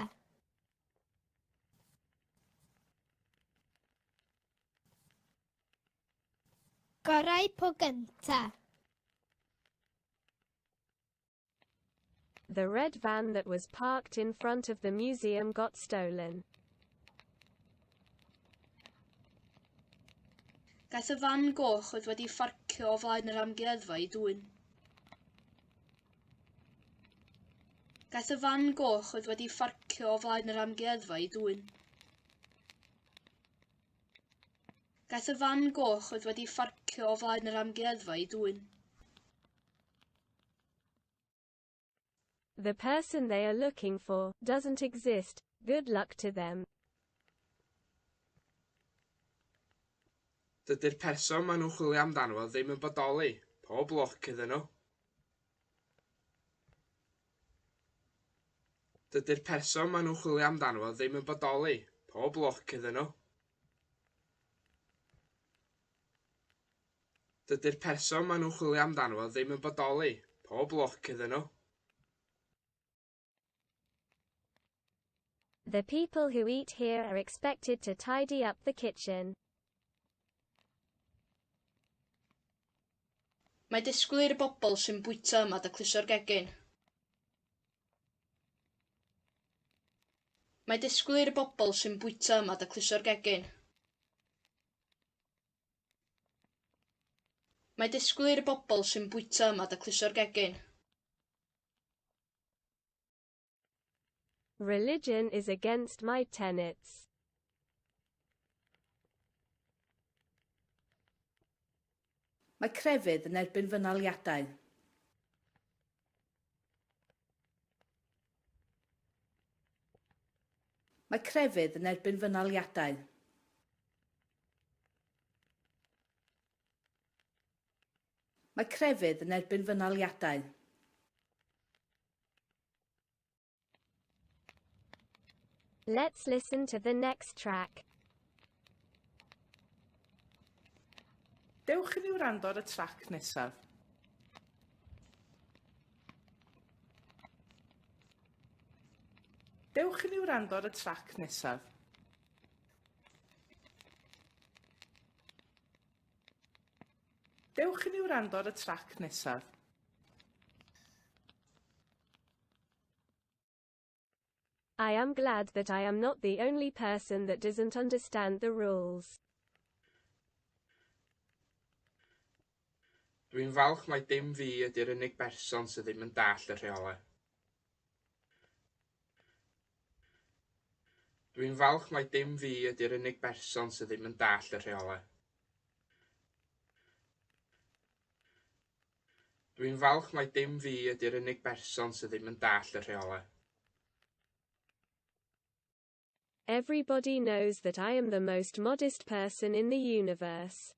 Gorau po gynta. The red van that was parked in front of the museum got stolen. Gaeth y fan goch oedd wedi pharcio o flaen yr amgueddfa ei dwyn. Gaeth y fan goch oedd wedi pharcio o flaen yr amgueddfa ei dwyn. Gaeth y fan goch oedd wedi pharcio o flaen yr amgueddfa ei dwyn. The person they are looking for doesn't exist. Good luck to them. Dydy'r person maen nhw'n chwilio amdano fo ddim yn bodoli. Pob lwc iddyn nhw. Dydy'r person maen nhw'n chwilio amdano fo ddim yn bodoli. Pob lwc iddyn nhw. Dydy'r person maen nhw'n chwilio amdano fo ddim yn bodoli. Pob lwc iddyn nhw. The people who eat here are expected to tidy up the kitchen. Mae disgwyl i'r bobl sy'n bwyta yma dacluso'r gegin. Mae disgwyl i'r bobl sy'n bwyta yma dacluso'r gegin. Mae disgwyl i'r bobl sy'n bwyta yma dacluso'r gegin. Religion is against my tenets. Mae crefydd yn erbyn fy naliadau. Mae crefydd yn erbyn fy naliadau. Mae crefydd yn erbyn fy naliadau. Let's listen to the next track. Dewch i ni wrando ar y trac nesaf. Dewch i ni wrando ar y trac nesaf. Dewch i ni wrando ar y trac nesaf. I am glad that I am not the only person that doesn't understand the rules. Dwi'n falch mai dim fi ydy'r unig berson sydd ddim yn dallt y rheolau. Dwi'n falch mai dim fi ydy'r unig berson sydd ddim yn dallt y rheolau. Dwi'n falch mai dim fi ydy'r unig berson sydd ddim yn dallt y rheolau. Everybody knows that I am the most modest person in the universe.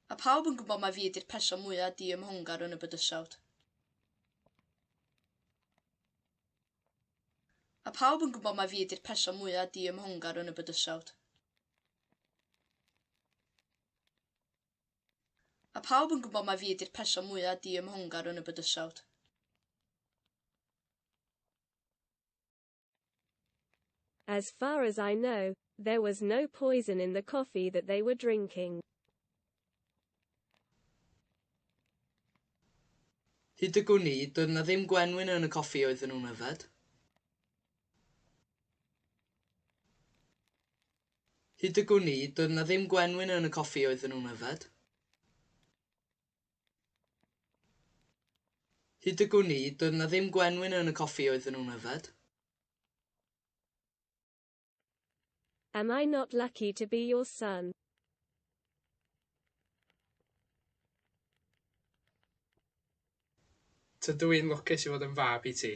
Mae pawb yn gwybod mai fi ydy'r person mwyaf diymhongar yn y bydysawd. Mae pawb yn gwybod mai fi ydy'r person mwyaf diymhongar yn y bydysawd. Mae pawb yn gwybod mai fi ydy'r person mwyaf diymhongar yn y bydysawd. As far as I know, there was no poison in the coffee that they were drinking. Hyd y gwn i, doedd 'na ddim gwenwyn yn y coffi oedden nhw'n yfed. Hyd y gwn i, doedd 'na ddim gwenwyn yn y coffi oedden nhw'n yfed. Hyd y gwn i, doedd 'na ddim gwenwyn yn y coffi oedden nhw'n yfed. Am I not lucky to be your son? Tydw i'n lwcus i fod yn fab i ti.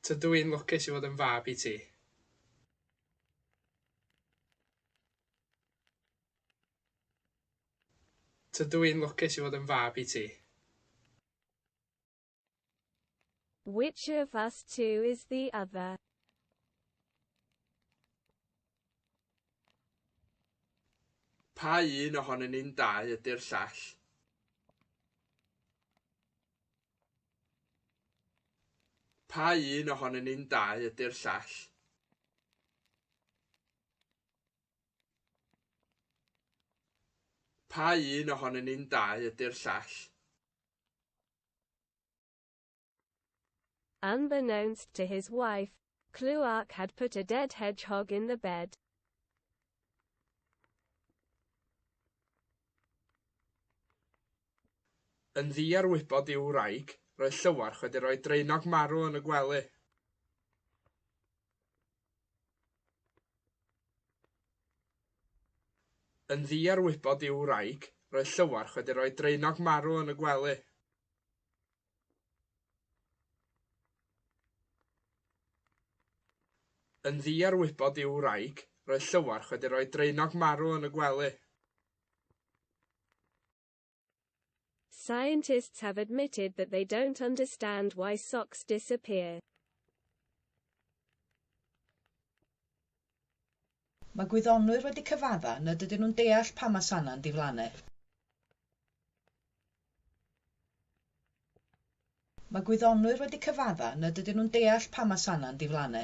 Tydw i'n lwcus i fod yn fab i ti. Tydw i'n lwcus i fod yn fab i ti. Which of us two is the other? Pa un ohonyn ni'n dau ydy'r llall? Pa un ohonyn ni'n dau ydy'r llall? Pa un ohonyn ni'n dau ydy'r llall? Unbeknownst to his wife, Cluark had put a dead hedgehog in the bed. Yn ddiarwybod i'w wraig, roedd Llywarch wedi rhoi draenog marw yn y gwely. Yn ddiarwybod i'w wraig, roedd Llywarch wedi rhoi draenog marw yn y gwely. Yn ddiarwybod i'w wraig, roedd Llywarch wedi rhoi draenog marw yn y gwely. Scientists have admitted that they don't understand why socks disappear. Mae gwyddonwyr wedi cyfadda nad ydyn nhw'n deall pam mae sanau'n diflannu. Mae gwyddonwyr wedi cyfadda nad ydyn nhw'n deall pam mae sanau'n diflannu.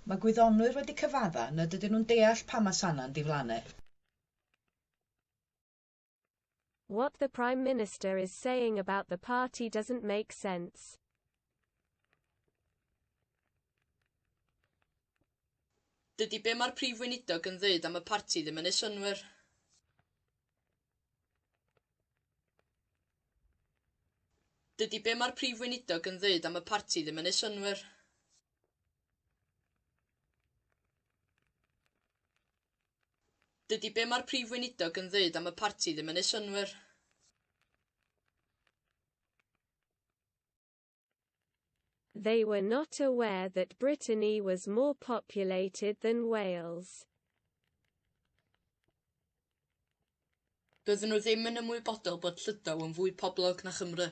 Mae gwyddonwyr wedi cyfadda nad ydyn nhw'n deall pam mae sanau'n diflannu. What the Prime Minister is saying about the party doesn't make sense. Dydy be mae'r Prif Weinidog yn ddeud am y parti ddim yn neud synnwyr. Dydy be mae'r Prif Weinidog yn ddeud am y parti ddim yn neud synnwyr. Dydy be mae'r Prif Weinidog yn ddeud am y parti ddim yn neud synnwyr. They were not aware that Brittany was more populated than Wales. Doedden nhw ddim yn ymwybodol bod Llydaw yn fwy poblog na Chymru.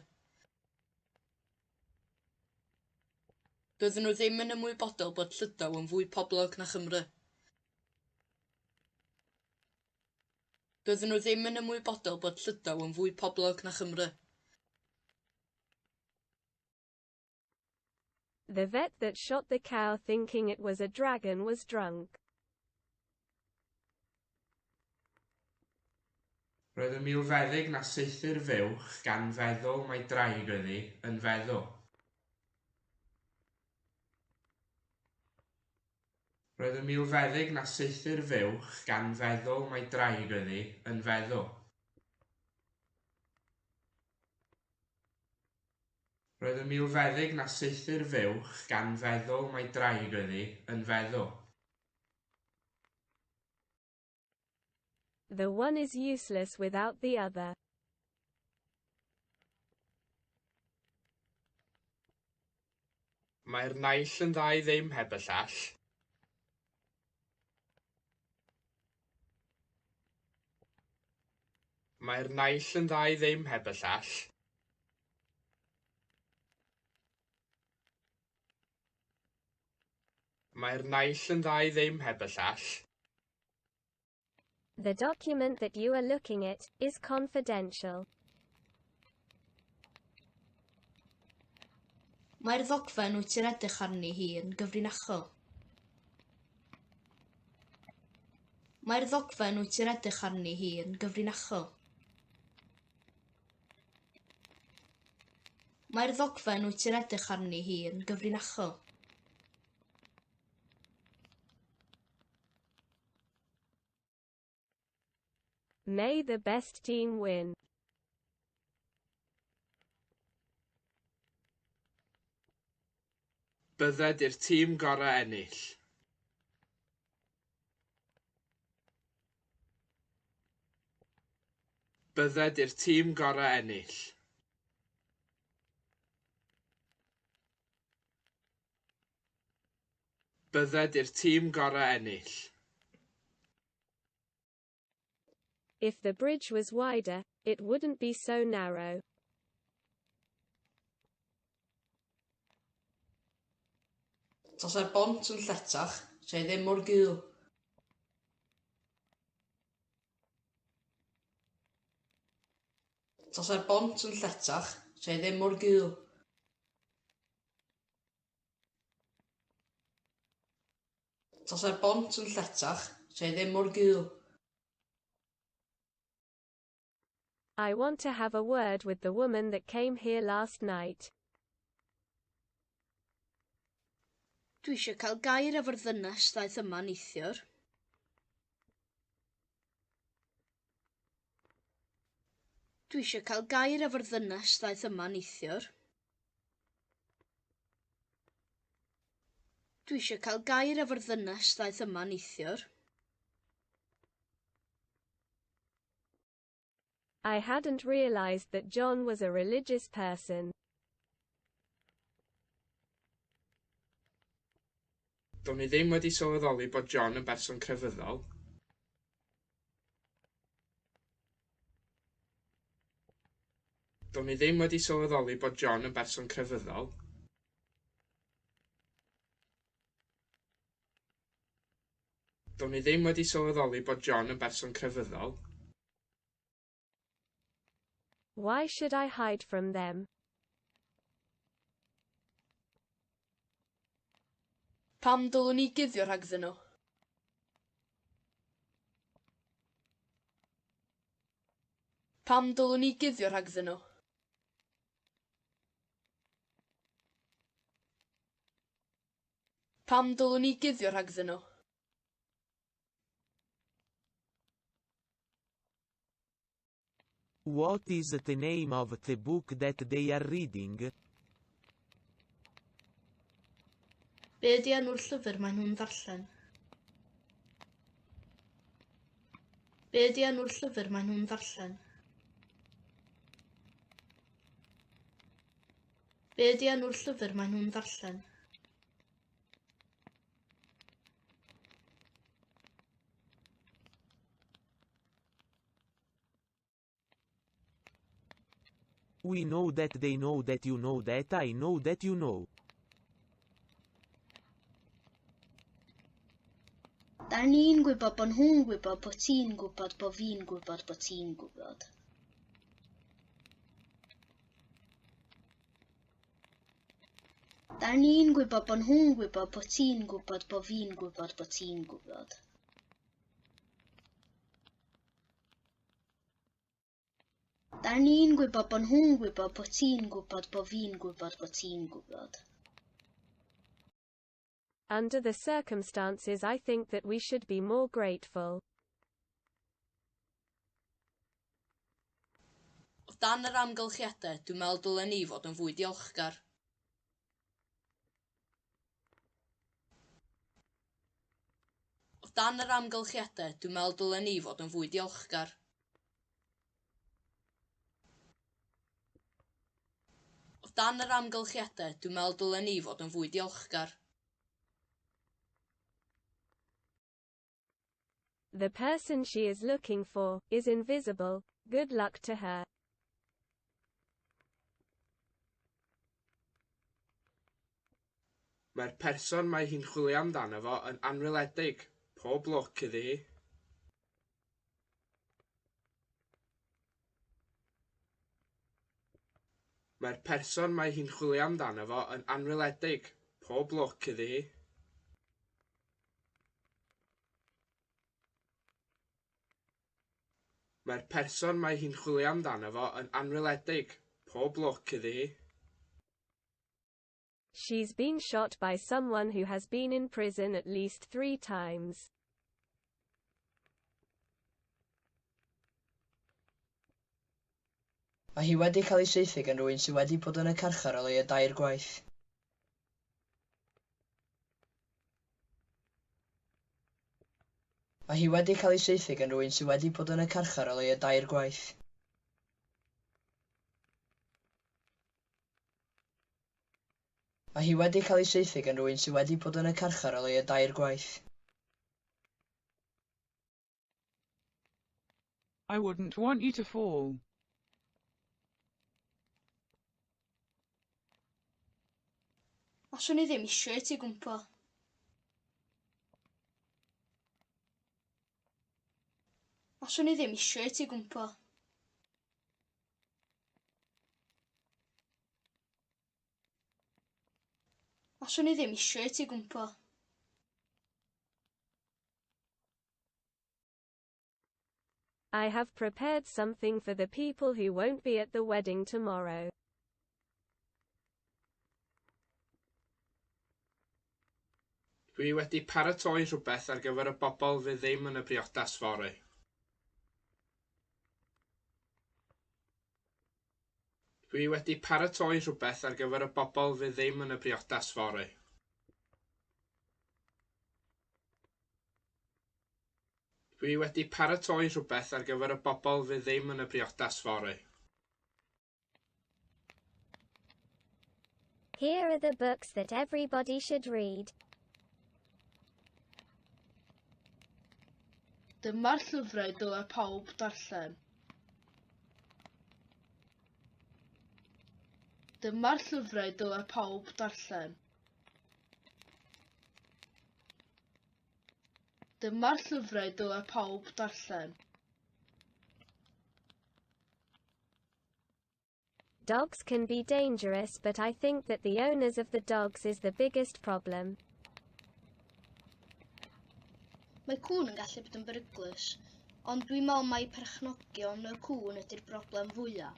Doedden nhw ddim yn ymwybodol bod Llydaw yn fwy poblog na Chymru. Doedden nhw ddim yn ymwybodol bod Llydaw yn fwy poblog na Chymru. The vet that shot the cow thinking it was a dragon was drunk. Roedd y milfeddyg na saethu'r fuwch gan feddwl mai draig oedd hi, yn feddw. Roedd y milfeddyg na saethu'r fuwch gan feddwl mai draig oedd hi, yn feddw. Roedd y milfeddyg na saethu'r fuwch gan feddwl mai draig oedd hi, yn feddw. The one is useless without the other. Mae'r naill yn dda i ddim heb y llall. Mae'r naill yn dda i ddim heb y llall. Mae'r naill yn dda i ddim heb y llall. The document that you are looking at is confidential. Mae'r ddogfen wyt ti'n edrych arni hi yn gyfrinachol. Mae'r ddogfen wyt ti'n edrych arni hi yn gyfrinachol. Mae'r ddogfen wyt ti'n edrych arni hi yn gyfrinachol. May the best team win. Bydded i'r tîm gorau ennill. Bydded i'r tîm gorau ennill. Bydded i'r tîm gorau ennill. If the bridge was wider, it wouldn't be so narrow. Tasa'r bont yn lletach, 'sa hi ddim mor gul. Tasa'r bont yn lletach, 'sa hi ddim mor gul. Tasa'r bont yn lletach, 'sa hi ddim mor gul. I want to have a word with the woman that came here last night. Dwi eisiau cael gair efo'r ddynes ddaeth yma neithiwr. Dwi eisiau cael gair efo'r ddynes ddaeth yma neithiwr. Dwi eisiau cael gair efo'r ddynes ddaeth yma neithiwr. I hadn't realized that John was a religious person. Do'n i ddim wedi sylweddoli bod John yn berson crefyddol. Do'n i ddim wedi sylweddoli bod John yn berson crefyddol. Do'n i ddim wedi sylweddoli bod John yn berson crefyddol. Why should I hide from them? Pam dylwn i guddio rhagddyn nhw? Pam dylwn i guddio rhagddyn nhw? Pam dylwn i guddio rhagddyn nhw? What is the name of the book that they are reading? Be ydy enw'r llyfr maen nhw'n ddarllen? Be ydy enw'r llyfr maen nhw'n ddarllen? Be ydy enw'r llyfr maen nhw'n ddarllen? We know that they know that you know that I know that you know. Da ni'n gwybod bod nhw'n gwybod bod ti'n gwybod bod fi'n gwybod bod ti'n gwybod. Da ni'n gwybod bod nhw'n gwybod bod ti'n gwybod bod fi'n gwybod bod ti'n gwybod. Da ni'n gwybod bod nhw'n gwybod bod ti'n gwybod bod fi'n gwybod bod ti'n gwybod. Under the circumstances I think that we should be more grateful. O dan yr amgylchiadau, dwi'n meddwl dylen ni fod yn fwy diolchgar. O dan yr amgylchiadau, dwi'n meddwl dylen ni fod yn fwy diolchgar. O dan yr amgylchiadau, dwi'n meddwl dylen ni fod yn fwy diolchgar. The person she is looking for is invisible. Good luck to her. Mae'r person mae hi'n chwilio amdano fo yn anweledig. Pob lwc iddi hi. Mae'r person mae hi'n chwilio amdano fo yn anweledig. Pob lwc iddi hi. Mae'r person mae hi'n chwilio amdano fo yn anweledig. Pob lwc iddi hi. She's been shot by someone who has been in prison at least 3 times. Mae hi wedi cael ei saethu gan rywun sydd wedi bod yn y carchar o leia dair gwaith. Mae hi wedi cael ei saethu gan rywun sydd wedi bod yn y carchar o leia dair gwaith. Mae hi wedi cael ei saethu gan rywun sydd wedi bod yn y carchar o leia dair gwaith. I wouldn't want you to fall. Allwn i ddim isio i ti gwmpo. Allwn i ddim isio i ti gwmpo. Allwn i ddim isio i ti gwmpo. I have prepared something for the people who won't be at the wedding tomorrow. Dwi wedi paratoi rhywbeth ar gyfer y bobl fydd ddim yn y briodas fory. Dwi wedi paratoi rhywbeth ar gyfer y bobl fydd ddim yn y briodas fory. Dwi wedi paratoi rhywbeth ar gyfer y bobl fydd ddim yn y briodas fory. Here are the books that everybody should read. Dyma'r llyfrau dylai pawb darllen. Dyma'r llyfrau dylai pawb darllen. Dyma'r llyfrau dylai pawb darllen. Dogs can be dangerous, but I think that the owners of the dogs is the biggest problem. Mae cŵn yn gallu bod yn beryglus, ond dwi'n meddwl mai perchnogion y cŵn ydy'r broblem fwyaf.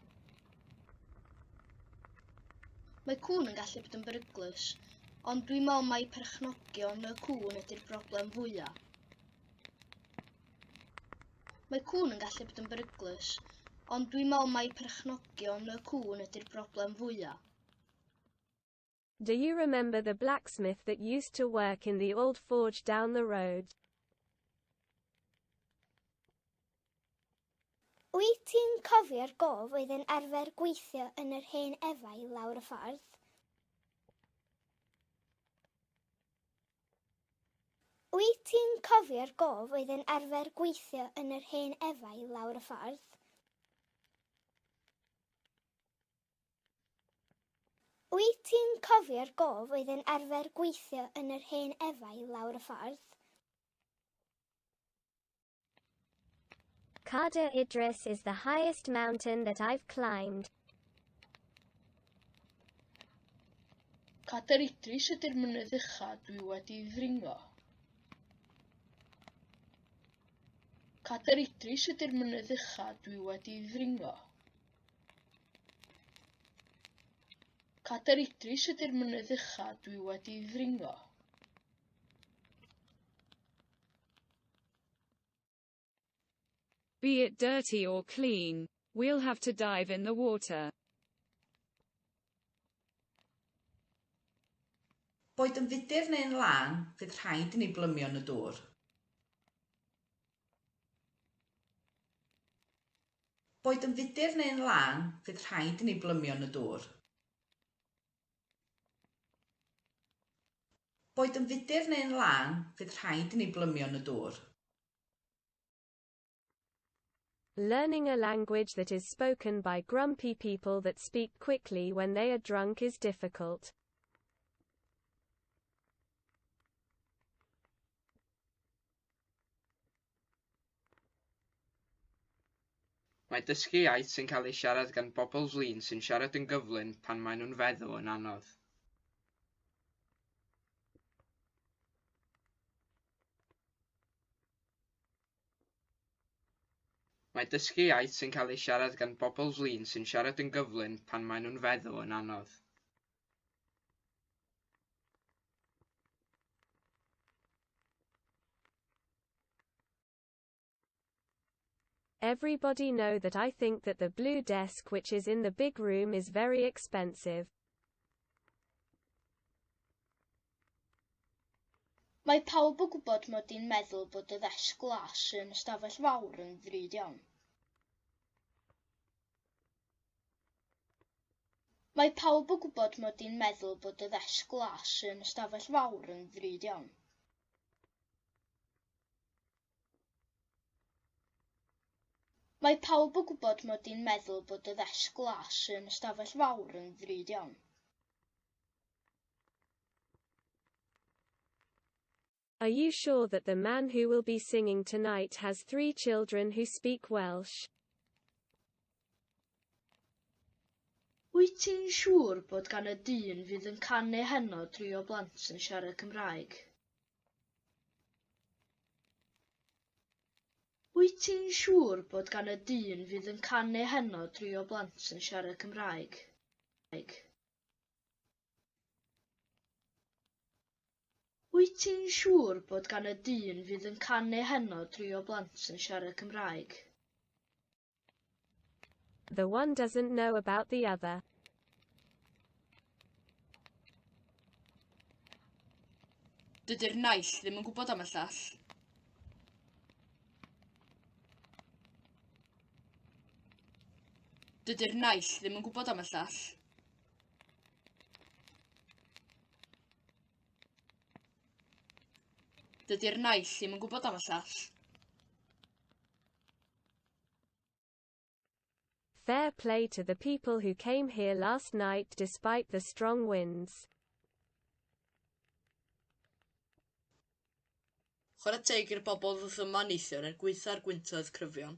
Mae cŵn yn gallu bod yn beryglus, ond dwi'n meddwl mai perchnogion y cŵn ydy'r broblem fwyaf. Mae cŵn yn gallu bod yn beryglus, ond dwi'n meddwl mai perchnogion y cŵn ydy'r broblem fwyaf. Do you remember the blacksmith that used to work in the old forge down the road? Wyt ti'n cofio'r gof oedd yn arfer gweithio yn yr hen efail lawr y ffordd? Wyt ti'n cofio'r gof oedd yn arfer gweithio yn yr hen efail lawr y ffordd? Wyt ti'n cofio'r gof oedd yn arfer gweithio yn yr hen efail lawr y ffordd? Cader Idris is the highest mountain that I've climbed. Cader Idris ydy'r mynydd ucha dwi wedi'i ddringo. Cader Idris ydy'r mynydd ucha dwi wedi'i ddringo. Cader Idris ydy'r mynydd ucha dwi wedi'i ddringo. Be it dirty or clean, we'll have to dive in the water. Boed yn fudur neu'n lân, fydd rhaid i ni blymio yn y dŵr. Boed yn fudur neu'n lân, fydd rhaid i ni blymio yn y dŵr. Boed yn fudur neu'n lân, fydd rhaid i ni blymio yn y dŵr. Learning a language that is spoken by grumpy people that speak quickly when they are drunk is difficult. Mae dysgu iaith sy'n cael ei siarad gan bobl flin sy'n siarad yn gyflym pan maen nhw'n feddw yn anodd. Mae dysgu iaith sy'n cael ei siarad gan bobl flin sy'n siarad yn gyflym pan maen nhw'n feddw yn anodd. Everybody know that I think that the blue desk which is in the big room is very expensive. Mae pawb yn gwybod mod i'n meddwl bod y ddesg glas yn ystafell fawr yn ddrud iawn. Mae pawb yn gwybod mod i'n meddwl bod y ddesg glas yn ystafell fawr yn ddrud iawn. Mae pawb yn gwybod mod i'n meddwl bod y ddesg glas yn ystafell fawr yn ddrud iawn. Are you sure that the man who will be singing tonight has 3 children who speak Welsh? Wyt ti'n siŵr bod gan y dyn fydd yn canu heno dri o blant yn siarad Cymraeg? Wyt ti'n siŵr bod gan y dyn fydd yn canu heno dri o blant yn siarad Cymraeg? Wyt ti'n siŵr bod gan y dyn fydd yn canu heno dri o blant yn siarad Cymraeg? The one doesn't know about the other. Dydy'r naill ddim yn gwybod am y llall. Dydy'r naill ddim yn gwybod am y llall. Dydy'r naill ddim yn gwybod am y llall. Fair play to the people who came here last night despite the strong winds. Chwarae teg i'r bobl ddoth yma neithiwr er gwaetha'r gwyntoedd cryfion.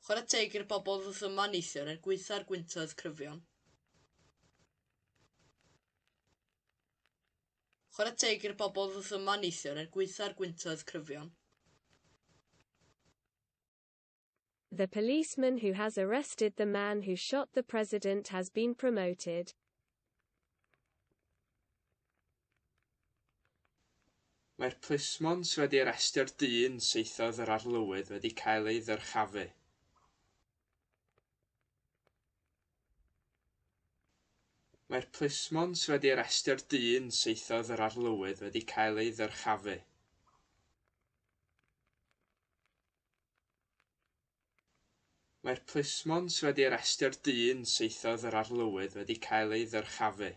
Chwarae teg i'r bobl ddoth yma neithiwr er gwaetha'r gwyntoedd cryfion. Chwarae teg i'r bobl ddoth yma neithiwr er gwaetha'r gwyntoedd cryfion. The policeman who has arrested the man who shot the president has been promoted. Mae'r plismon sydd wedi arestio'r dyn saethodd yr arlywydd wedi cael ei ddyrchafu. Mae'r plismon sydd wedi arestio'r dyn saethodd yr arlywydd wedi cael ei ddyrchafu. Mae'r plismon sydd wedi arestio'r dyn saethodd yr arlywydd wedi cael ei ddyrchafu.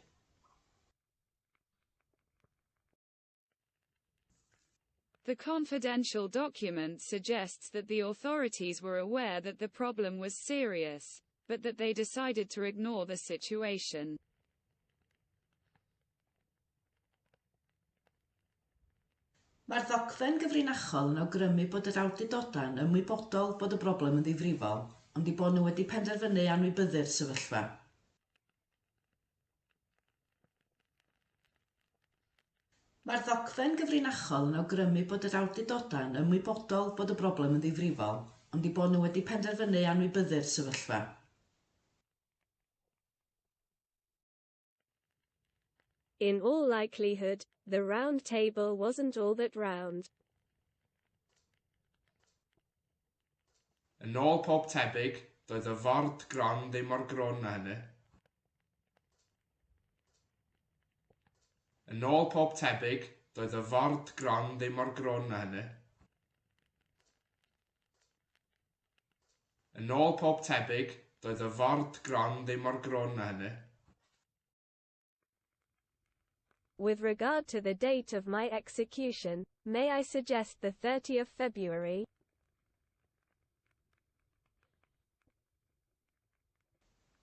The confidential document suggests that the authorities were aware that the problem was serious, but that they decided to ignore the situation. Mae'r ddogfen gyfrinachol yn awgrymu bod yr awdurdodau'n ymwybodol bod y broblem yn ddifrifol, ond eu bod nhw wedi penderfynu anwybyddu'r sefyllfa. Mae'r ddogfen gyfrinachol yn awgrymu bod yr awdurdodau'n ymwybodol bod y broblem yn ddifrifol, ond eu bod nhw wedi penderfynu anwybyddu'r sefyllfa. In all likelihood, the round table wasn't all that round. Yn ôl pob tebyg, doedd y ford gron ddim mor grwn â hynny. Yn ôl pob tebyg, doedd y ford gron ddim mor grwn â hynny. Yn ôl pob tebyg, doedd y ford gron ddim mor grwn â hynny. With regard to the date of my execution, may I suggest the 30th of February?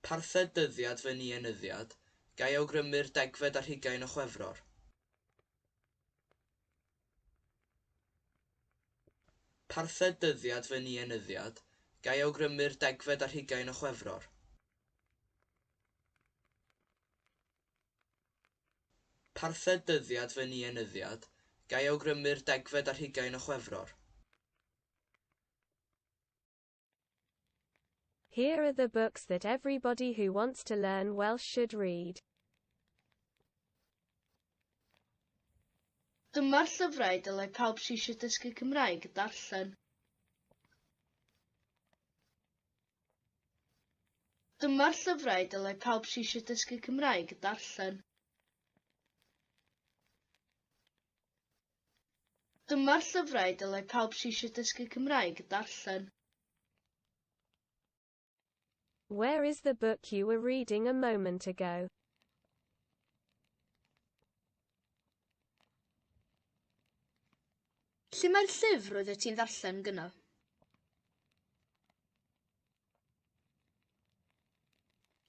Parthed dyddiad fy nienyddiad, Ga i awgrymu'r degfed ar hugain o Chwefror? Parthed dyddiad fy nienyddiad, ga i awgrymu'r degfed ar hugain o Chwefror? Parthed dyddiad fy nienyddiad, ga i awgrymu'r degfed ar hugain o Chwefror? Here are the books that everybody who wants to learn Welsh should read. Dyma'r llyfrau dylai pawb sy eisiau dysgu Cymraeg darllen. Dyma'r llyfrau dylai pawb sy eisiau dysgu Cymraeg darllen. Dyma'r llyfrau dylai pawb sy eisiau dysgu Cymraeg darllen. Where is the book you were reading a moment ago? Lle mae'r llyfr oeddet ti'n ddarllen gynna?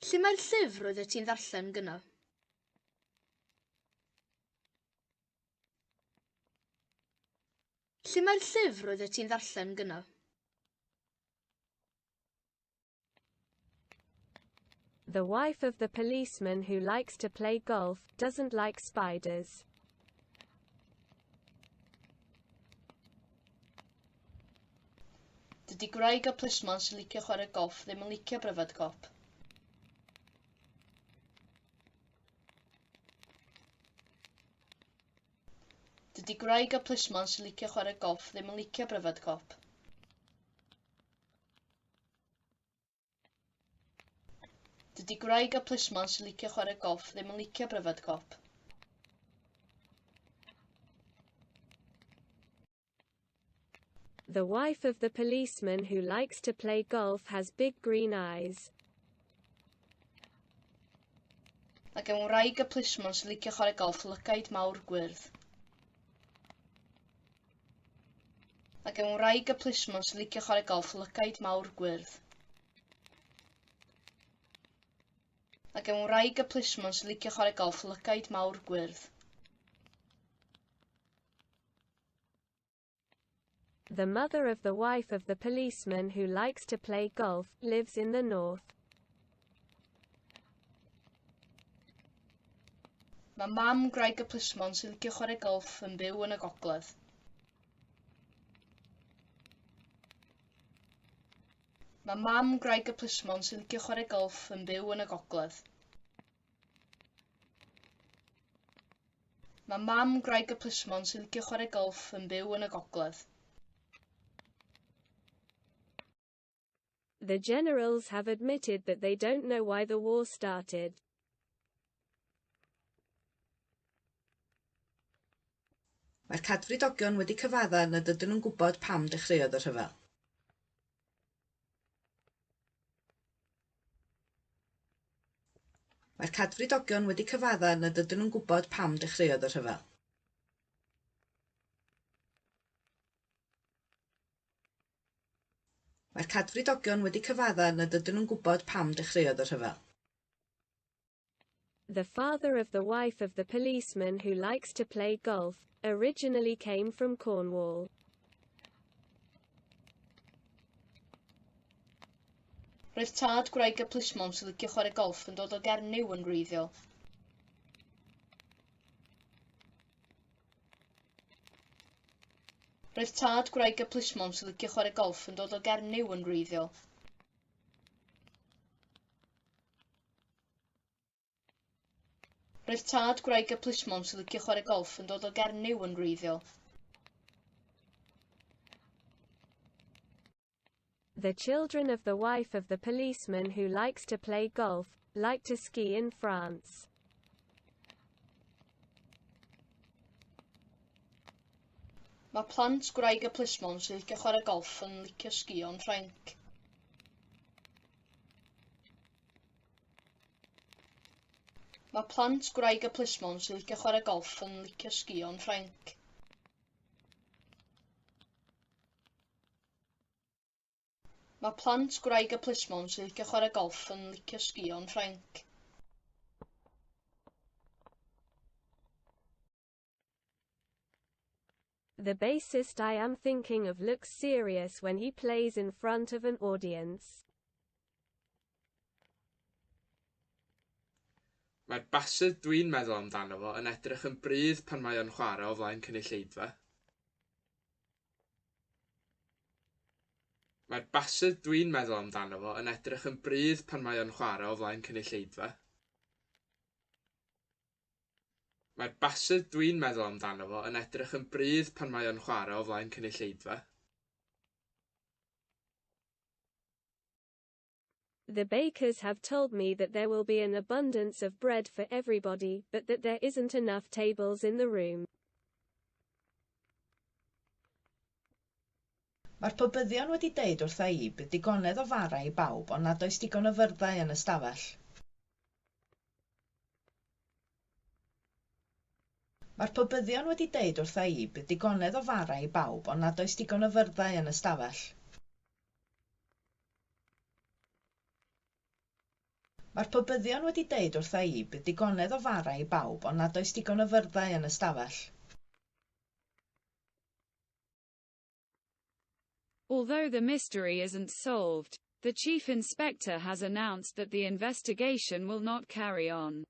Lle mae'r llyfr oeddet ti'n ddarllen gynna? Lle mae'r llyfr oeddet ti'n ddarllen gynna? The wife of the policeman who likes to play golf doesn't like spiders. Dydy gwraig y plismon sy'n licio chwarae golff ddim yn licio pryfed cop. Dydy gwraig y plismon sy'n licio chwarae golff ddim yn licio pryfed cop. Dydy gwraig y plismon sy'n licio chwarae golff ddim yn licio pryfed cop. The wife of the policeman who likes to play golf has big green eyes. Mae gan wraig y plismon sy'n licio chwarae golff lygaid mawr gwyrdd. Mae gan wraig y plismon sy'n licio chwarae golff lygaid mawr gwyrdd. Mae gan wraig y plismon sy'n licio chwarae golff lygaid mawr gwyrdd. The mother of the wife of the policeman who likes to play golf lives in the north. Mae mam gwraig y plismon sy'n licio chwarae golff yn byw yn y gogledd. Mae mam gwraig y plismon sy'n licio chwarae golff yn byw yn y gogledd. Mae mam gwraig y plismon sy'n licio chwarae golff yn byw yn y gogledd. The generals have admitted that they don't know why the war started. Mae'r cadfridogion wedi cyfadda nad ydyn nhw'n gwybod pam dechreuodd y rhyfel. Mae'r cadfridogion wedi cyfadda nad ydyn nhw'n gwybod pam dechreuodd y rhyfel. Mae'r cadfridogion wedi cyfadda nad ydyn nhw'n gwybod pam dechreuodd y rhyfel. The father of the wife of the policeman who likes to play golf, originally came from Cornwall. Roedd tad gwraig y plismon sy'n licio chwarae golff yn dod o Gernyw yn wreiddiol. Roedd tad gwraig y plismon sy'n licio chwarae golff yn dod o Gernyw yn wreiddiol. Roedd tad gwraig y plismon sy'n licio chwarae golff yn dod o Gernyw yn wreiddiol. The children of the wife of the policeman who likes to play golf, like to ski in France. Mae plant gwraig y plismon sy'n licio chwarae golff yn licio sgïo yn Ffrainc. Mae plant gwraig y plismon sy'n licio chwarae golff yn licio sgïo yn Ffrainc. Mae plant gwraig y plismon sy'n licio chwarae golff yn licio sgïo yn Ffrainc. The bassist I am thinking of looks serious when he plays in front of an audience. Mae'r basydd dwi'n meddwl amdano fo yn edrych yn brudd pan mae o'n chwarae o flaen cynulleidfa. Mae'r basydd dwi'n meddwl amdano fo yn edrych yn brudd pan mae o'n chwarae o flaen cynulleidfa. Mae'r basydd dwi'n meddwl amdano fo yn edrych yn brudd pan mae o'n chwarae o flaen cynulleidfa. The bakers have told me that there will be an abundance of bread for everybody, but that there isn't enough tables in the room. Mae'r pobyddion wedi deud wrtha i bydd digonedd o fara i bawb ond nad oes digon o fyrddau yn y stafell. Mae'r pobyddion wedi deud wrtha i bydd digonedd o fara i bawb ond nad oes digon o fyrddau yn y stafell. Mae'r pobyddion wedi deud wrtha i bydd digonedd o fara i bawb ond nad oes digon o fyrddau yn y stafell. Although the mystery isn't solved, the chief inspector has announced that the investigation will not carry on.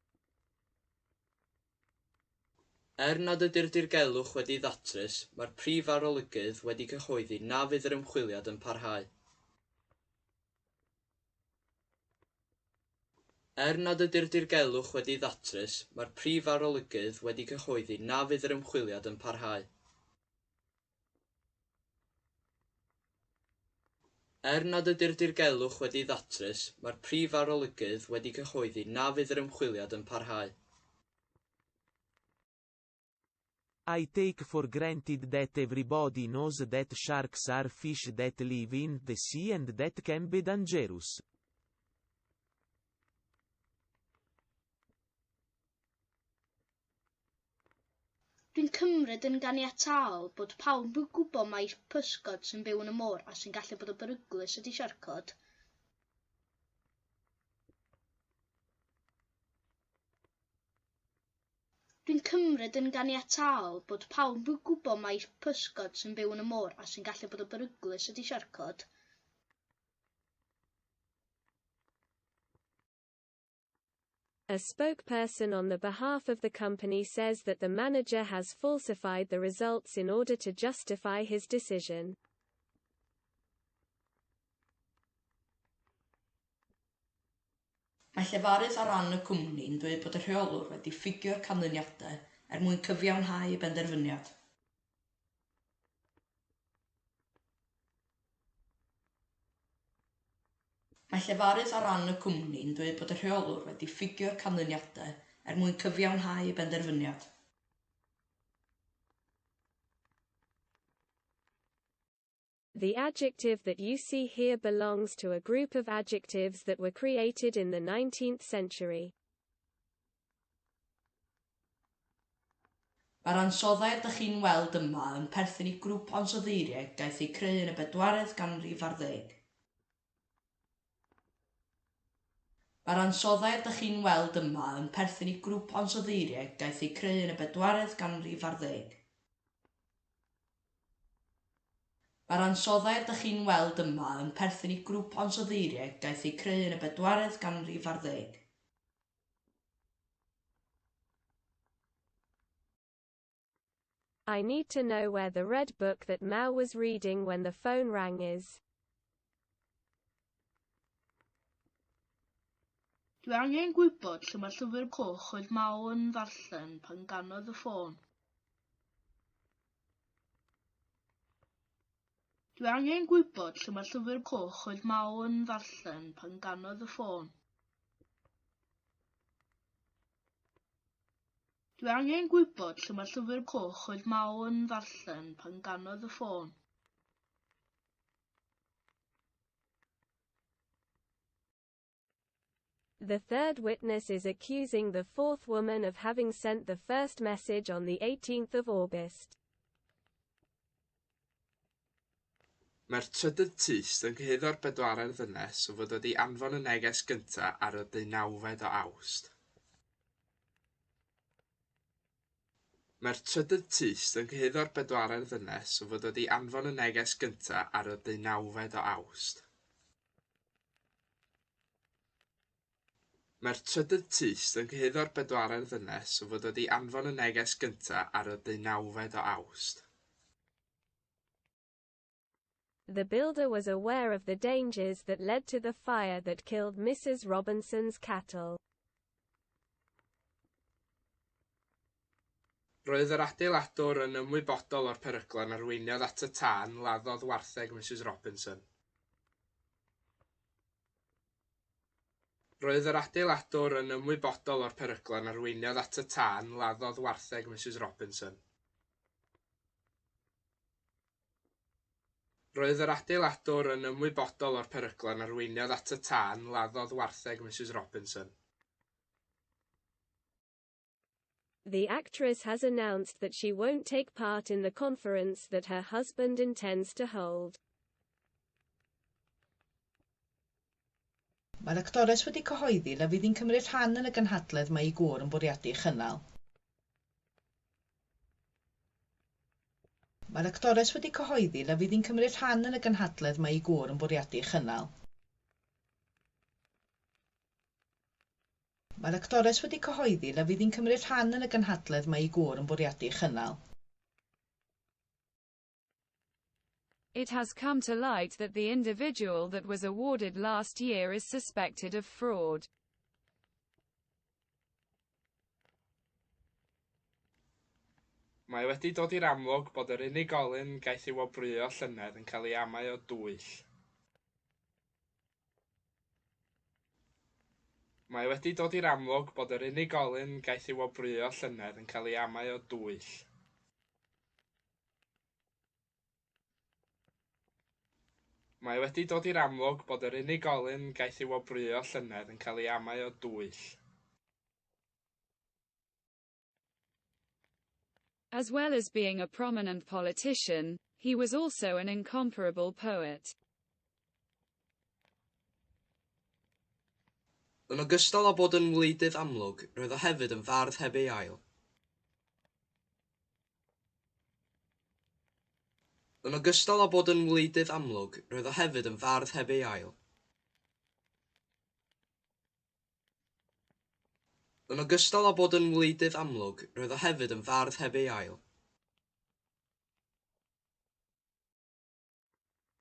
Er nad ydy'r dirgelwch wedi'i ddatrys, mae'r prif arolygydd wedi cyhoeddi na fydd yr ymchwiliad yn parhau. Er nad ydy'r dirgelwch wedi'i ddatrys, mae'r prif arolygydd wedi cyhoeddi na fydd yr ymchwiliad yn parhau. Er nad ydy'r dirgelwch wedi'i ddatrys, mae'r prif arolygydd wedi cyhoeddi na fydd yr ymchwiliad yn parhau. I take for granted that everybody knows that sharks are fish that live in the sea and that can be dangerous. Dwi'n cymryd yn ganiataol bod pawb yn gwybod mai pysgod sy'n byw yn y môr a sy'n gallu bod yn beryglus ydy siarcod. Dwi'n cymryd yn ganiataol bod pawb yn gwybod mai pysgod sy'n byw yn y môr a sy'n gallu bod yn beryglus ydy siarcod. A spokesperson on the behalf of the company says that the manager has falsified the results in order to justify his decision. Mae llefarydd ar ran y cwmni'n dweud bod y rheolwr wedi ffugio'r canlyniadau er mwyn cyfiawnhau ei benderfyniad. Mae llefarydd ar ran y cwmni'n dweud bod y rheolwr wedi ffugio'r canlyniadau er mwyn cyfiawnhau ei benderfyniad. The adjective that you see here belongs to a group of adjectives that were created in the 19th century. Mae'r ansoddair dych chi'n weld yma yn perthyn i grŵp ansoddeiriau gaeth eu creu yn y bedwaredd ganrif ar ddeg. Mae'r ansoddair dych chi'n weld yma yn perthyn i grŵp ansoddeiriau gaeth eu creu yn y bedwaredd ganrif ar ddeg. Mae'r ansoddair dych chi'n weld yma yn perthyn i grŵp ansoddeiriau gaeth eu creu yn y bedwaredd ganrif ar ddeg. I need to know where the red book that Mao was reading when the phone rang is. Dwi angen gwybod lle mae'r llyfr coch oedd Mao yn ddarllen pan ganodd y ffôn. Dwi angen gwybod lle mae'r llyfr coch oedd Mao yn ddarllen pan ganodd y ffôn. Dwi angen gwybod lle mae'r llyfr coch oedd Mao yn ddarllen pan ganodd y ffôn. The third witness is accusing the fourth woman of having sent the first message on the 18th of August. Mae'r trydydd tyst yn cyhuddo'r bedwaredd ddynes o fod wedi anfon y neges gyntaf ar y 19fed o Awst. Mae'r trydydd tyst yn cyhuddo'r bedwaredd ddynes o fod wedi anfon y neges gyntaf ar y 19fed o Awst. Mae'r trydydd tyst yn cyhuddo'r bedwaredd ddynes o fod wedi anfon y neges gyntaf ar y 19fed o Awst. The builder was aware of the dangers that led to the fire that killed Mrs. Robinson's cattle. Roedd yr adeiladwr yn ymwybodol o'r peryglon arweiniodd at y tân laddodd wartheg Mrs. Robinson. Roedd yr adeiladwr yn ymwybodol o'r peryglon arweiniodd at y tân laddodd wartheg Mrs. Robinson. Roedd yr adeiladwr yn ymwybodol o'r peryglon arweiniodd at y tân laddodd wartheg Mrs. Robinson. The actress has announced that she won't take part in the conference that her husband intends to hold. Mae'r actores wedi cyhoeddi na fydd hi'n cymryd rhan yn y gynhadledd mae ei gŵr yn bwriadu ei chynnal. Mae'r actores wedi cyhoeddi na fydd hi'n cymryd rhan yn y gynhadledd mae ei gŵr yn bwriadu ei chynnal. Mae'r actores wedi cyhoeddi na fydd hi'n cymryd rhan yn y gynhadledd mae ei gŵr yn bwriadu ei chynnal. It has come to light that the individual that was awarded last year is suspected of fraud. Mae wedi dod i'r amlwg bod yr unigolyn gaeth ei wobrwyo llynedd yn cael ei amau o dwyll. Mae wedi dod i'r amlwg bod yr unigolyn gaeth ei wobrwyo llynedd yn cael ei amau o dwyll. Mae wedi dod i'r amlwg bod yr unigolyn gaeth ei wobrwyo llynedd yn cael ei amau o dwyll. As well as being a prominent politician, he was also an incomparable poet. Yn ogystal â bod yn wleidydd amlwg, roedd o hefyd yn fardd heb ei ail. Yn ogystal â bod yn wleidydd amlwg, roedd o hefyd yn fardd heb ei ail. Yn ogystal â bod yn wleidydd amlwg, roedd o hefyd yn fardd heb ei ail.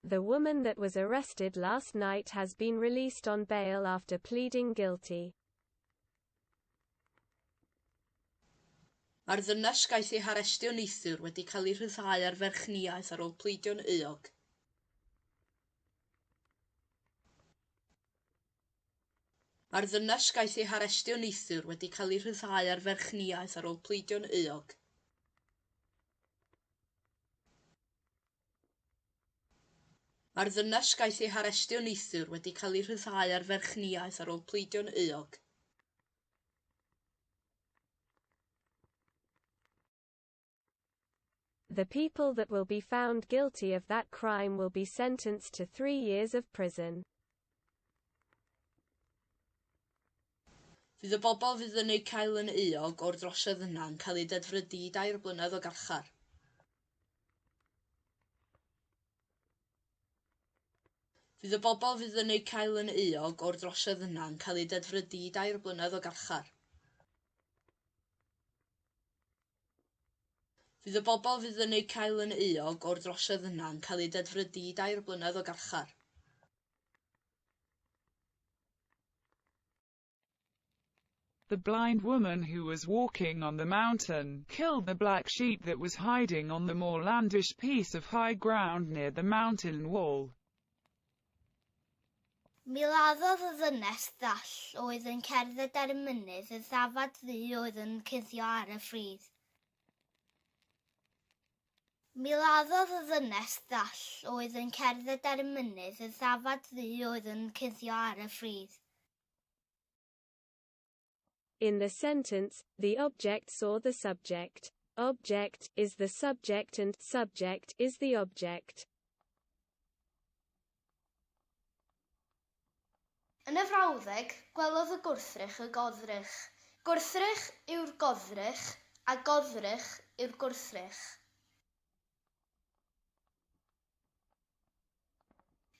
The woman that was arrested last night has been released on bail after pleading guilty. Mae'r ddynes gaeth ei harestio neithiwr wedi cael ei rhyddhau ar ferchniaeth ar ôl pledio'n euog. Mae'r ddynes gaeth ei harestio neithiwr wedi cael ei rhyddhau ar ferchniaeth ar ôl pledio'n euog. Mae'r ddynes gaeth ei harestio neithiwr wedi cael ei rhyddhau ar ferchniaeth ar ôl pledio'n euog. The people that will be found guilty of that crime will be sentenced to 3 years of prison. Fydd y bobl fydd yn eu cael yn euog o'r drosedd yna yn cael eu dedfrydu i 3 blynedd o garchar. Fydd y bobl fydd yn eu cael yn euog o'r drosedd yna yn cael eu dedfrydu i 3 blynedd o garchar. Fydd y bobl fydd yn eu cael yn euog o'r drosedd yna yn cael eu dedfrydu i 3 blynedd o garchar. The blind woman who was walking on the mountain killed the black sheep that was hiding on the moorlandish piece of high ground near the mountain wall. Mi laddodd y ddynes ddall oedd yn cerdded ar y mynydd y ddafad ddu oedd yn cuddio ar y ffridd. Mi laddodd y ddynes ddall oedd yn cerdded ar y mynydd y ddafad ddu oedd yn cuddio ar y ffridd. In the sentence, the object saw the subject. Object is the subject and subject is the object. Yn y frawddeg, gwelodd y gwrthrych y goddrych. Gwrthrych yw'r goddrych, a goddrych yw'r gwrthrych.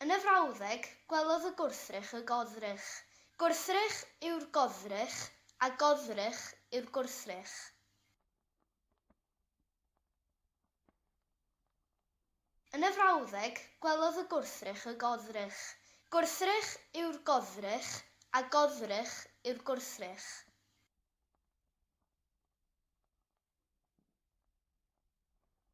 Yn y frawddeg, gwelodd y gwrthrych y goddrych. Gwrthrych yw'r goddrych, a goddrych yw'r gwrthrych. Yn y frawddeg, gwelodd y gwrthrych y goddrych. Gwrthrych yw'r goddrych, a goddrych yw'r gwrthrych.